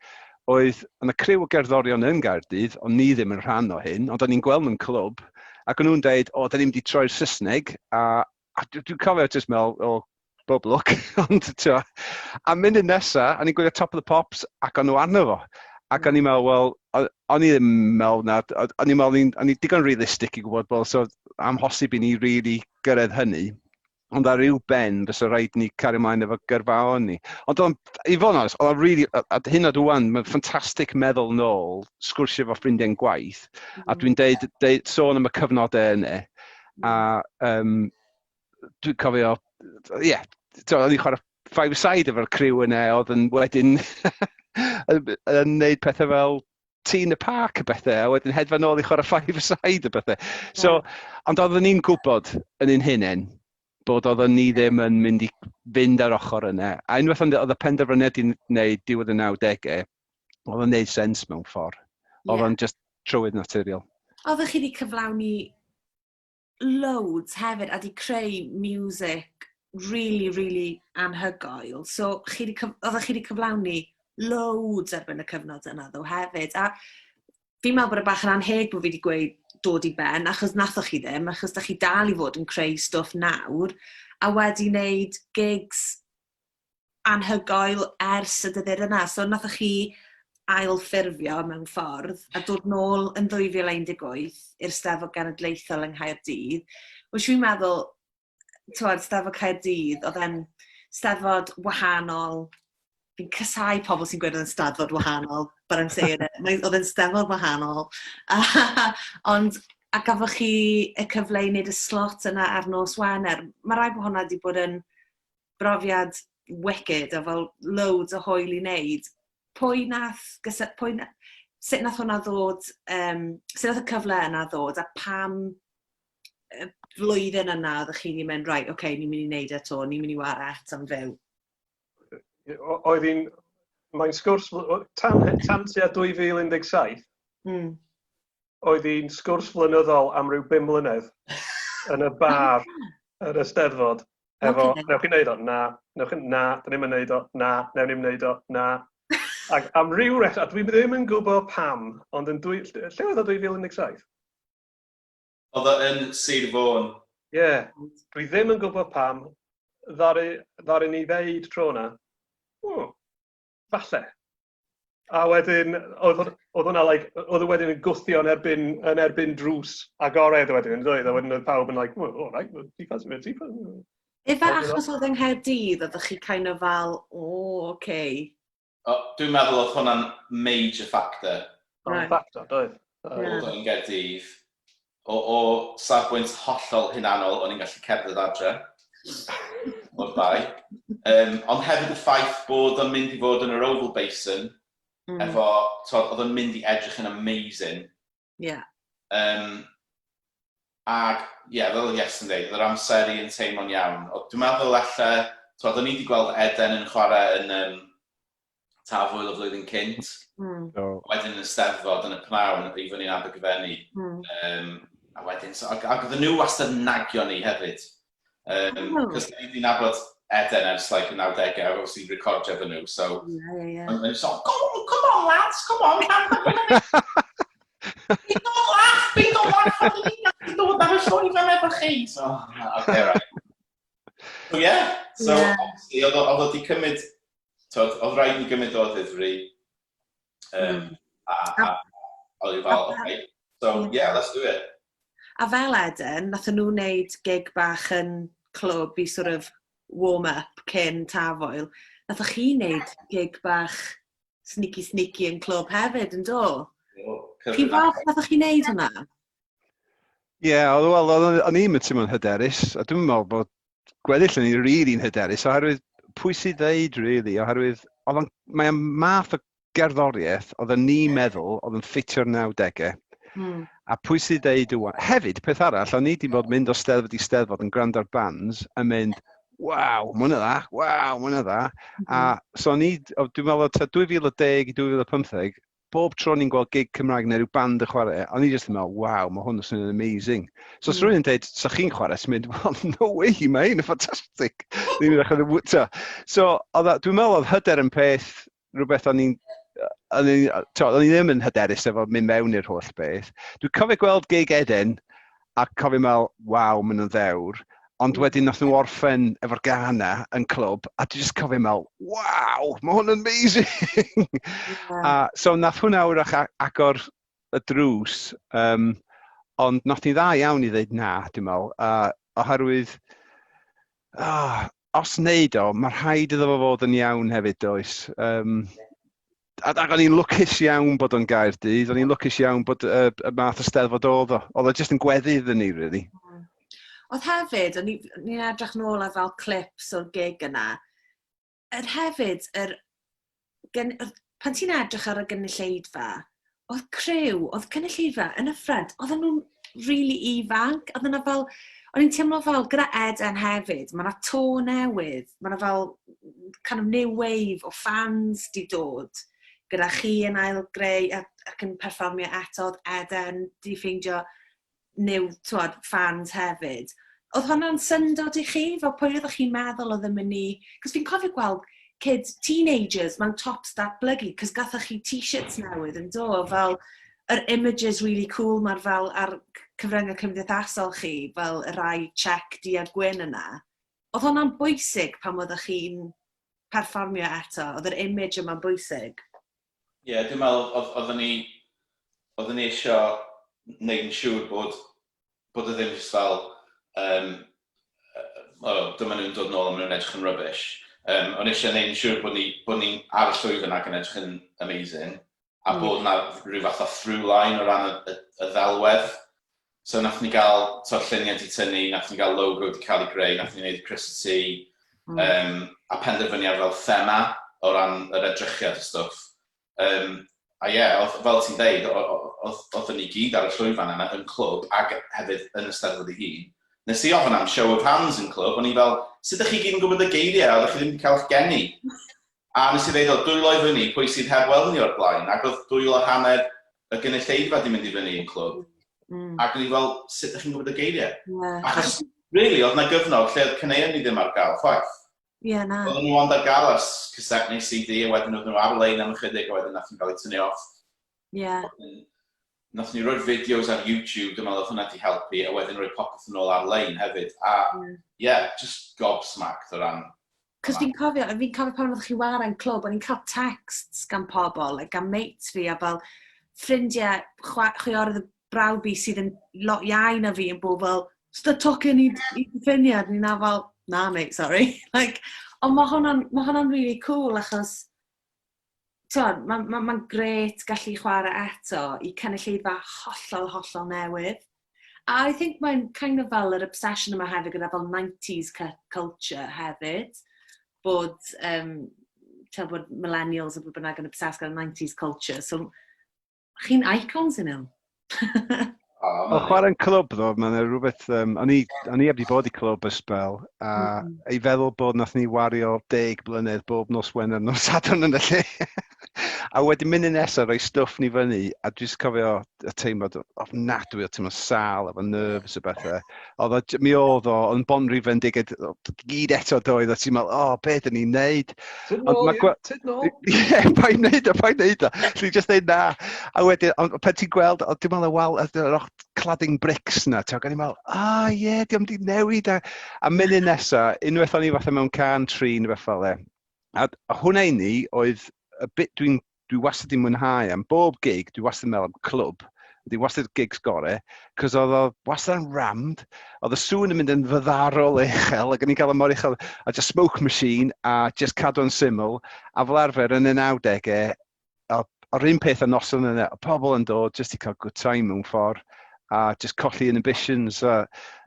oedd yn y criw o gerddorion yn Gaerdydd, ond ni ddim yn rhan o hyn, ond o'n i'n gweld nhw'n clwb, ac o'n nhw'n deud, o, da ni'n mynd i troi'r Saesneg, a dwi'n cofio jyst meddwl, o, bob lwc, ond tio, a munud nesa, o'n i'n gwylio Top of the Pops, ac o'n nhw arno fo. Ac o'n i'n meddwl, wel, o'n i ddim yn meddwl na, o'n i'n meddwl, o'n i digon realistig i gwybod bod, so amhosib i ni really gyrraedd hynny. Ond ar ryw ben, fysa rhaid ni cario ymlaen efo gyrfaon ni. Ond o'n, i fod yn onest, oedd o'n really, a hyn oed wan, mae'n ffantastig meddwl nôl, sgwrsio efo ffrindiau'n gwaith, a dwi'n deud, sôn am y cyfnodau yna, a dwi'n cofio, ie, yeah, o'n i'n chwarae five side efo'r criw yna, oedd yn wedyn yn neud pethau fel Tŷ yn y Parc a bethau, a wedyn hedfan nôl i chwarae five side a bethau. So, ond oeddwn ni'n gwybod yn ein hunain bod oeddwn ni ddim yn mynd i fynd ar ochr yna. A unwaith oedd y penderfyniad i wneud diwedd y 90au, oedd o'n neud sens mewn ffordd. Oedd o'n just trywydd naturiol. Oeddech chi wedi cyflawni loads hefyd a 'di creu music really, really anhygoel. So, chi 'di oeddech chi wedi cyflawni loads erbyn y cyfnod yna ddo hefyd. A fi'n meddwl bod y bach yn anheg bod fi wedi gweud dod i ben, achos nathoch chi ddim, achos da chi dal i fod yn creu stwff nawr, a wedi wneud gigs anhygoel ers y dyddiad yna. So nathoch chi ail-ffurfio mewn ffordd a dod nôl yn 2018 i'r Steddfod Genedlaethol yng Nghaerdydd, which fi'n meddwl, t'wod, Steddfod Caerdydd, oedd e'n steddfod wahanol. Fi'n casau pobl sy'n gweud oedd e'n steddfod wahanol, but I'm saying it. Oedd e'n steddfod wahanol. Ond, a gafoch chi y cyfle i wneud y slot yna ar nos Wener. Mae rhaid bod hwnna wedi bod yn brofiad wicked a fel loads o hwyl i wneud. Pwy nath, pwy na, sut nath hwnna ddod, sut nath y cyfle yna ddod a pam y flwyddyn yna oeddech chi wedi mynd, right, oce, okay, ni'n mynd i wneud e to, ni'n mynd i wara eto'n fyw? Oedd hi'n, mae'n sgwrs, tan tua 2017, oedd hi'n sgwrs flynyddol am ryw 5 mlynedd. yn y bar yn y Steddfod. Efo, "Newch chi wneud o? Na. Newch chi, na, dyn ni'n wneud o. Na, newn ni'n wneud o. Na." Ac am ryw res, a dwi ddim yn gwybod pam, ond yn dwy, lle oedd o 2017? Oedd o yn Sir Fôn. Ie, yeah, dwi ddim yn gwybod pam, ddaru ni ddeud tro na, "O, falle." A wedyn, oedd hwnna, like, oedd o wedyn yn gwthio yn erbyn drws agored wedyn, yn dweud, a wedyn oedd pawb yn like, "Oh, all right, ti ffansi fe, ti ffansi." Ife achos oedd yng Nghaerdydd, oeddech chi kind of fel, "O, oh, okay"? O, dwi'n meddwl oedd hwnna'n major factor. Factor, doedd. Oedd o'n Gaerdydd. O safbwynt hollol hunanol, o'n i'n gallu cerdded adre o'r bai. Ond hefyd y ffaith bod o'n mynd i fod yn yr Oval Basin, efo, twod, oedd o'n mynd i edrych yn amazing. Ac, ie, yeah, fel Iestyn dweud, oedd yr amseru yn teimlo'n iawn. Dwi'n meddwl alle, twod, o'n i wedi gweld Eden yn chwarae yn Tafwyl y flwyddyn cynt. Wedyn yn y Steddfod yn y pnawn i fyny'n Abergavenny. A wedyn, so, ac oedden nhw wastad yn nagio ni hefyd. Cos ni wedi nabod Eden ers like y 90au, a obviously recordio efo nhw, so Ie, ie, ie. Ond nhw'n so, "Come on, come on lads, come on, paid don't laugh, paid don't laugh, ni'n gallu dod ar y llwyfan efo chi." So, okay, right. So yeah, so obviously, oedd o wedi cymryd, twod, oedd rhaid ni gymryd o ddifri. A oedd i fel, "Okay, so yeah, let's do it." A fel Eden, nath nhw wneud gig bach yn clwb i sort of warm up cyn Tafwyl. Nathoch chi wneud gig bach sneaky sneaky yn clwb hefyd, yn do? Chi'n falch nathoch chi wneud hwnna? Ie, yeah, wel, o'n i'n teimlo'n hyderus, a dwi'n meddwl bod gweddill yn ni really'n hyderus, oherwydd pwy sy'n ddeud, really, oherwydd mae'n math o gerddoriaeth oedden ni'n meddwl oedd yn ffitio'r 90au. A pwy sy'n deud ŵan? Hefyd, peth arall, o'n i wedi bod mynd o steddfod i steddfod yn gwrando ar bands yn mynd, "Waw, mae hwnna dda, waw, mae hwnna dda." A so o'n i, dwi'n meddwl, o tua 2010 i 2015, bob tro ni'n gweld gig Cymraeg neu rhyw band yn chwarae, o'n i jyst yn meddwl, "Waw, mae hwn yn swnio'n amazing." So os rhywun yn dweud, "So chi'n chwarae?" Ti'n mynd, "Well, no way, mae hyn yn ffantastig." Ni'n mynd allan. So, dwi'n meddwl oedd hyder yn peth, rhywbeth o'n i ddim yn hyderus efo mynd mewn i'r holl beth. Dwi'n cofio gweld gig Eden a cofio meddwl, "Waw, maen nhw'n ddewr." Ond wedyn nath nhw orffen efo'r gân 'na yn clwb, a dwi jyst cofio meddwl, "Waw, mae hwn yn amazing." A so nath hwnna wrach agor y drws, ond nath ni dda iawn i ddeud na, dwi'n meddwl, oherwydd, os wneud o, mae rhaid iddo fo fod yn iawn hefyd, does? Ac o'n i'n lwcus iawn bod o'n Gaerdydd, o'n i'n lwcus iawn bod y math o steddfod oedd o. Oedd o jyst yn gweddu iddyn ni, really. Oedd hefyd, o'n ni'n edrych nôl ar fel clips o'r gig yna, yr hefyd, pan ti'n edrych ar y gynulleidfa, oedd criw, oedd cynulleidfa yn y ffrynt, oedden nhw'n really ifanc, oedd yna fel, o'n i'n teimlo fel gyda Eden hefyd, mae yna to newydd, mae yna fel kind of new wave o fans di dod gyda chi yn ail greu ac yn perfformio eto, oedd Eden di ffeindio new, twod, fans hefyd. Oedd hwnna'n syndod i chi? Fel pwy oeddech chi'n meddwl oedd yn mynd i? Cos fi'n cofio gweld kids, teenagers mewn tops Datblygu, cos gathoch chi t-shirts newydd yn do, fel yr images really cool mae'r fel ar cyfryngau cymdeithasol chi, fel y rai check du a gwyn yna. Oedd hwnna'n bwysig pan oeddech chi'n perfformio eto? Oedd yr image yma'n bwysig? Ie, yeah, dwi'n meddwl oeddwn ni eisiau gwneud yn siŵr bod o ddim jyst fel, "Oh, dyma nhw'n dod nôl a maen nhw'n edrych yn rubbish." O'n eisiau gwneud yn siŵr bod ni ar y llwyfan ac yn edrych yn amazing, a bod yna rhyw fath o through line o ran y ddelwedd. So nath ni gael to, lluniau di tynnu, nath ni gael logo di cael ei greu, nath ni wneud crys-T, a penderfyniad fel thema o ran yr edrychiad y stwff. A ie, yeah, fel ti'n deud, oeddwn ni gyd ar y llwyfan yna yn clwb ac hefyd yn y Steddfod ei hun. Nes i ofyn am show of hands yn clwb, o'n i fel, "Sut ydych chi gyd yn gwybod y geiriau, oeddech chi ddim wedi cael eich geni?" A nes i ddeud, "O, dwylo i fyny, pwy sydd heb weld ni o'r blaen?" Ac oedd dwylo hanner y gynulleidfa di mynd i fyny yn clwb. Ac o'n i fel, sut ydych chi'n gwybod y geiriau? Achos, really, oedd na gyfnod lle oedd caneuon ni ddim ar gael chwaith. Ie, yeah, na. Oedden nhw ond ar gael ar cassette neu CD, a wedyn oedden nhw ar-lein am ychydig, a wedyn nath nhw gael eu tynnu off. Ie. Yeah. Nath ni roi'r fideos ar YouTube, dwi'n meddwl oedd hwnna wedi helpu, a wedyn rhoi popeth yn ôl ar-lein hefyd. A, yeah, just gobsmacked o ran. Cos fi'n cofio pan oeddech chi ware'n clwb, o'n i'n cael texts gan pobl, like, gan mates fi, a fel ffrindiau, chwiorydd y brawd fi sydd yn lot iau na fi yn bod fel, "Sta tocyn i Diffiniad?" Ni'n na fel, "Na mate, sorry." Like, ond ma hwnna really cool achos mae'n ma grêt gallu chwarae eto i cynulleidfa hollol, hollol newydd. A I think mae'n kind of fel yr obsession yma hefyd gyda fel 90s culture hefyd. Bod, bod millennials a bod bynnag yn obsessed gyda 90s culture. So, chi'n icons yn nhw. O, chwarae'n clwb ddo, mae'n rhywbeth. O'n i heb di bod i clwb ers sbel, a ei feddwl bod nath ni wario 10 blynedd bob nos Wener, nos Sadwrn yn y lle, a wedyn mynd yn nesaf rhoi stwff ni fyny, a dwi'n cofio y teimlad ofnadwy o teimlo sâl efo nerves o bethau. Oedd o, mi oedd o yn bonri fendiged gyd eto doedd, a ti'n meddwl, "O, oh, beth ydyn ni'n neud?" Tyd nôl, tyd nôl. Ie, pa'n neud o, pa'n neud o. Lli just neud na. A wedyn, ond pan ti'n gweld, o, dwi'n meddwl y wal, yr cladding bricks na, ti'n meddwl, "Ah, ie, yeah, diolch di newid." A munud nesa, unwaith o'n i fatha mewn cân tri neu beth fel e, a hwnna i ni oedd y bit dwi wastad wedi mwynhau am bob gig, dwi wastad yn meddwl am clwb, dwi wastad gigs gore, cos oedd o wastad yn rammed, oedd y sŵn yn mynd yn fyddarol uchel, ac o'n i'n cael y mor uchel, a just smoke machine, a just cadw'n syml, a fel arfer yn y 90au, o'r un peth y noson yna, o pobl yn dod just i cael good time mewn ffordd, a just colli inhibitions. A,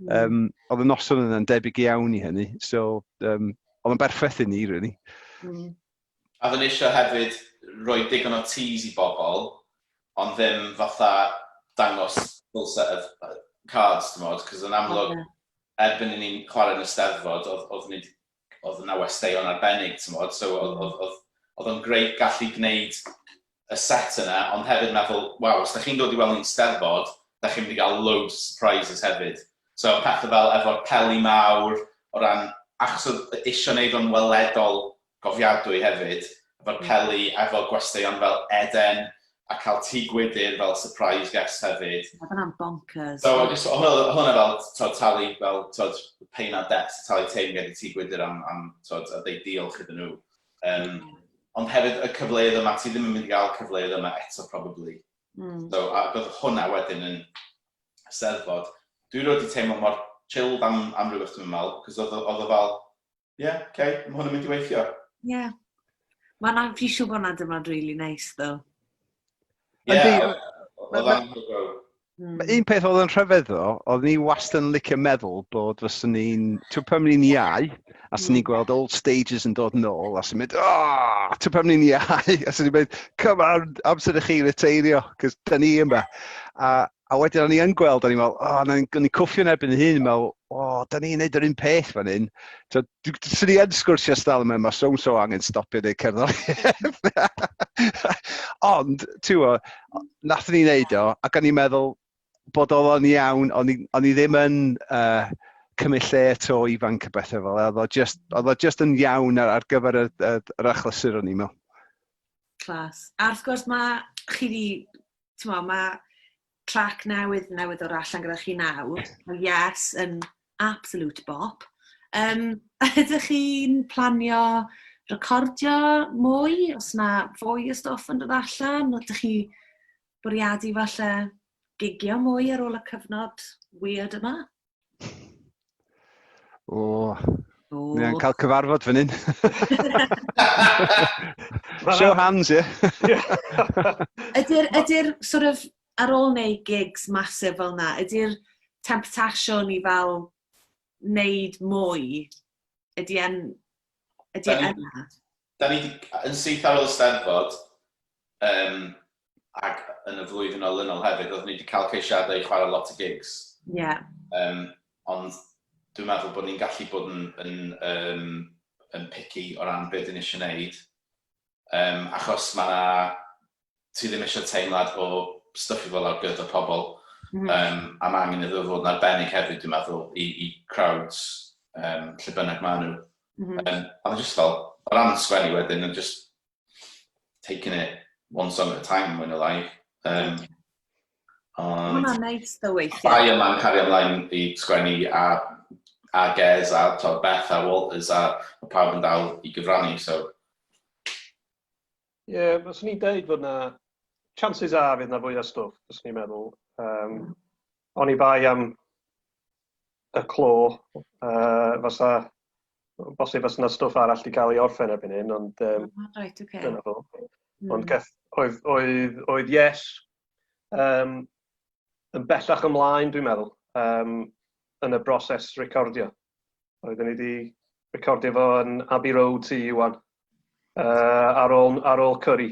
oedd y noson yna'n debyg iawn i hynny, so oedd yn berffaith i ni, really. A oedden ni eisiau hefyd rhoi digon o tease i bobl, ond ddim fatha dangos full set of cards, ti'n modd, cos yn amlwg, erbyn i ni'n chwarae yn y Steddfod, oedd yna westeion arbennig, ti'n modd, so oedd o'n greu gallu gwneud y set yna, ond hefyd meddwl, "Waw, os da chi'n dod i weld ni'n Steddfod, da chi'n mynd i gael loads of surprises hefyd." So pethau fel efo'r peli mawr, o ran, achos oedd eisiau gwneud o'n weledol gofiadwy hefyd, efo'r peli, efo gwesteion fel Eden, a cael Tŷ Gwydr fel surprise guest hefyd. Mae hwnna'n bonkers. So, just, hwnna fel, tod, talu, fel, tod, paying our debts, talu teyrnged i Tŷ Gwydr am tod, a deud diolch iddyn nhw. Ond hefyd y cyfleoedd yma, ti ddim yn mynd i gael cyfleoedd yma eto, probably. So, a oedd hwnna wedyn yn Steddfod. Dwi wedi teimlo mor chilled am rhywbeth dwi'n meddwl, cos oedd o fel, "Ie, yeah, okay, mae hwn yn mynd i weithio." Ie. Yeah. Mae'n fi'n siŵr bod hwnna'n deimlad really nice, though. Ie, yeah, oedd o'n Un peth oedd yn rhyfedd ddo, oedd ni wastad yn licio meddwl bod fyswn ni'n, ti'n pan ni'n iau, a sy'n ni'n gweld old stages yn dod nôl, a sy'n mynd, "Oh," ti'n pan ni'n iau, a sy'n ni'n mynd, "Come on, amser i chi reteirio, cos da ni yma." A wedyn o'n i yn gweld, o'n i'n meddwl, oh, o'n i'n cwffio'n erbyn hyn, meddwl, "O, oh, da ni'n neud yr un peth fan hyn." So, swn i yn sgwrsio style yma, mae so-so angen stopio neud cerddoriaeth. Ond, ti'n gwybod, nathon ni wneud o, ac o'n i'n meddwl bod oedd o'n iawn, o'n i ddim yn cymryd lle to ifanc a bethau fel oedd o just yn iawn ar gyfer yr achlysur o'n i'n meddwl. Class. A wrth gwrs mae chi di, ti'n mo, mae track newydd o'r allan gyda chi nawr. Mae Yes yn absolute bop. Ydych chi'n planio recordio mwy? Os na fwy o stwff yn dod allan? Ydych chi bwriadu falle gigio mwy ar ôl y cyfnod weird yma? O, oh. Ni'n cael cyfarfod fan hyn. Show hands, ie. Ydy'r sort of, ar ôl wneud gigs massive fel na, ydy'r temptasiwn i fel wneud mwy, ydy e'n yna? Da ni yn syth ar ôl y Steddfod, ac yn y flwyddyn olynol hefyd, oeddwn ni wedi cael ceisiadau i chwarae lot o gigs. Ond dwi'n meddwl bod ni'n gallu bod yn picky o ran beth dyn ni eisiau gwneud. Achos mae na, ti ddim eisiau teimlad o stuffio fel ar gyda pobl. A mae angen iddo fod yn arbennig hefyd, dwi'n meddwl, i crowds lle bynnag maen nhw. A mae just fel, o ran sgwennu wedyn, and just taking it one song at a time, mwy neu lai. Ond Hwnna'n neis ddo weithiau. Bai yma'n cario ymlaen i sgwennu a Gez a to, Beth a Walters a mae pawb yn dal i gyfrannu, so. Ie, yeah, fyswn i'n deud fod na chances are fydd na fwy o stwff, fyswn i'n meddwl. Oni bai am y clo, fysa, bosib fysa na stwff arall wedi cael ei orffen erbyn hyn, ond oh, right, okay. Dyna fo. Ond geth, oedd Yes yn bellach ymlaen, dwi'n meddwl, yn y broses recordio. Oedden ni wedi recordio fo yn Abbey Road tŷ Iwan, ar ôl curry.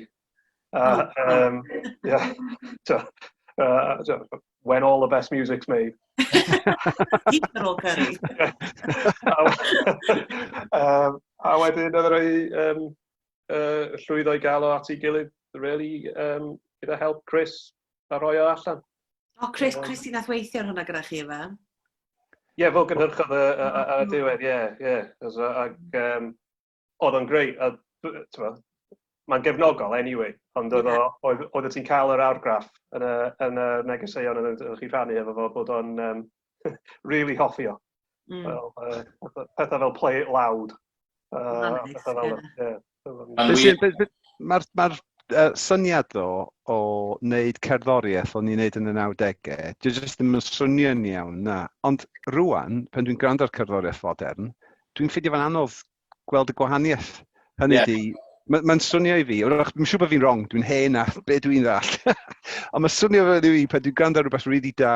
Yeah, so, when all the best music's made. Ar ôl curry. A wedyn oedd rhoi llwyddo i gael o at ei gilydd, really, gyda help Chris, a rhoi o allan. O, Chris, Chris sy'n nath weithio ar hwnna gyda chi efe? Ie, yeah, fo gynhyrchodd y diwedd, ie. Ac oedd o'n greu, a mae'n gefnogol anyway, ond oedd oedd ti'n cael yr argraff yn y negeseuon yn ydych chi rhannu efo fo bod o'n really hoffi o. Well, pethau fel "play it loud". Nice, pethau fel, yeah. Mae'r ma syniad ddo o wneud cerddoriaeth o'n i'n wneud yn y 90au, dwi jyst ddim yn swnio'n iawn, na. Ond rwan, pan dwi'n gwrando ar cerddoriaeth fodern, dwi'n ffeindio fo'n anodd gweld y gwahaniaeth. Hynny ydi, mae'n ma swnio i fi, wrach, dwi'n siŵr bod fi'n wrong, dwi'n hen a be dwi'n ddall. Ond mae'n swnio fel i fi, pan dwi'n gwrando ar rhywbeth really da,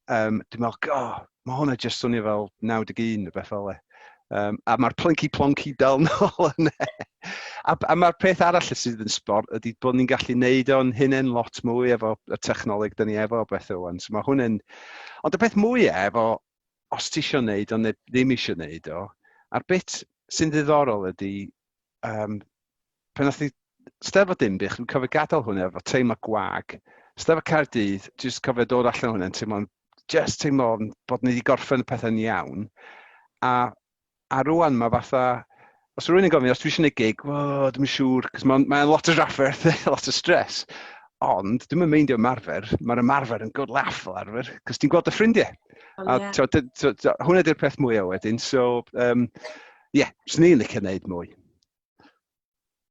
dwi'n meddwl, "Oh, mae hwnna jyst swnio fel 91 neu beth fel e." A mae'r plinky plonky dal nôl yna. A mae'r peth arall sydd yn sbort ydy bod ni'n gallu neud o'n hunain lot mwy efo y technoleg dyn ni efo beth yw. So mae hwnna'n. Ond y peth mwyaf efo os ti isio neud o neu ddim isio neud o, a'r bit sy'n ddiddorol ydy, pan nath ni Steddfod Dinbych, dwi'n cofio gadael hwnna efo teimlo gwag. Steddfod Caerdydd, jyst cofio dod allan hwnna yn teimlo'n, just teimlo bod ni wedi gorffen y pethau'n iawn. A rwan mae fatha, os rhywun yn gofyn os dwi eisiau gwneud gig, "O, dwi'm yn siŵr," cos mae'n mae lot o drafferth, lot o stress. Ond dwi'm yn meindio ymarfer, mae'r ymarfer yn good laugh fel arfer, cos ti'n gweld dy ffrindiau. Oh, A hwnna di'r peth mwyaf wedyn, so, ie, yeah, swn i'n licio gwneud mwy.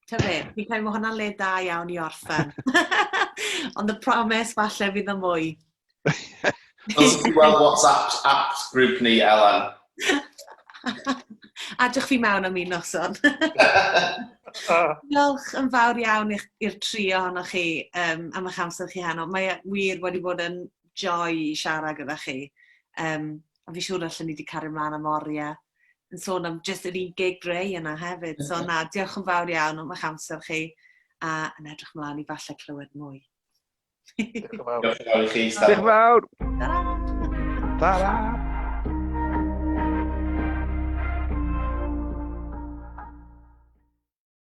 Ta fe, fi'n credu mae hwnna'n le da iawn i orffen. Ond the promise falle fydd y mwy. Os ti'n gweld WhatsApp apps grŵp ni, Elan. Adwch fi mewn am un noson. Diolch yn fawr iawn i'r tri ohonoch chi am eich amser chi heno. Mae e wir wedi bod yn joy i siarad gyda chi. A fi siŵr allan ni wedi cario ymlaen am oriau yn sôn am jyst yr un gig greu yna hefyd. So na, diolch yn fawr iawn am eich amser chi a yn edrych ymlaen i falle clywed mwy. Diolch yn fawr. Diolch yn fawr i chi. Diolch yn fawr. Ta-ra! Ta-ra!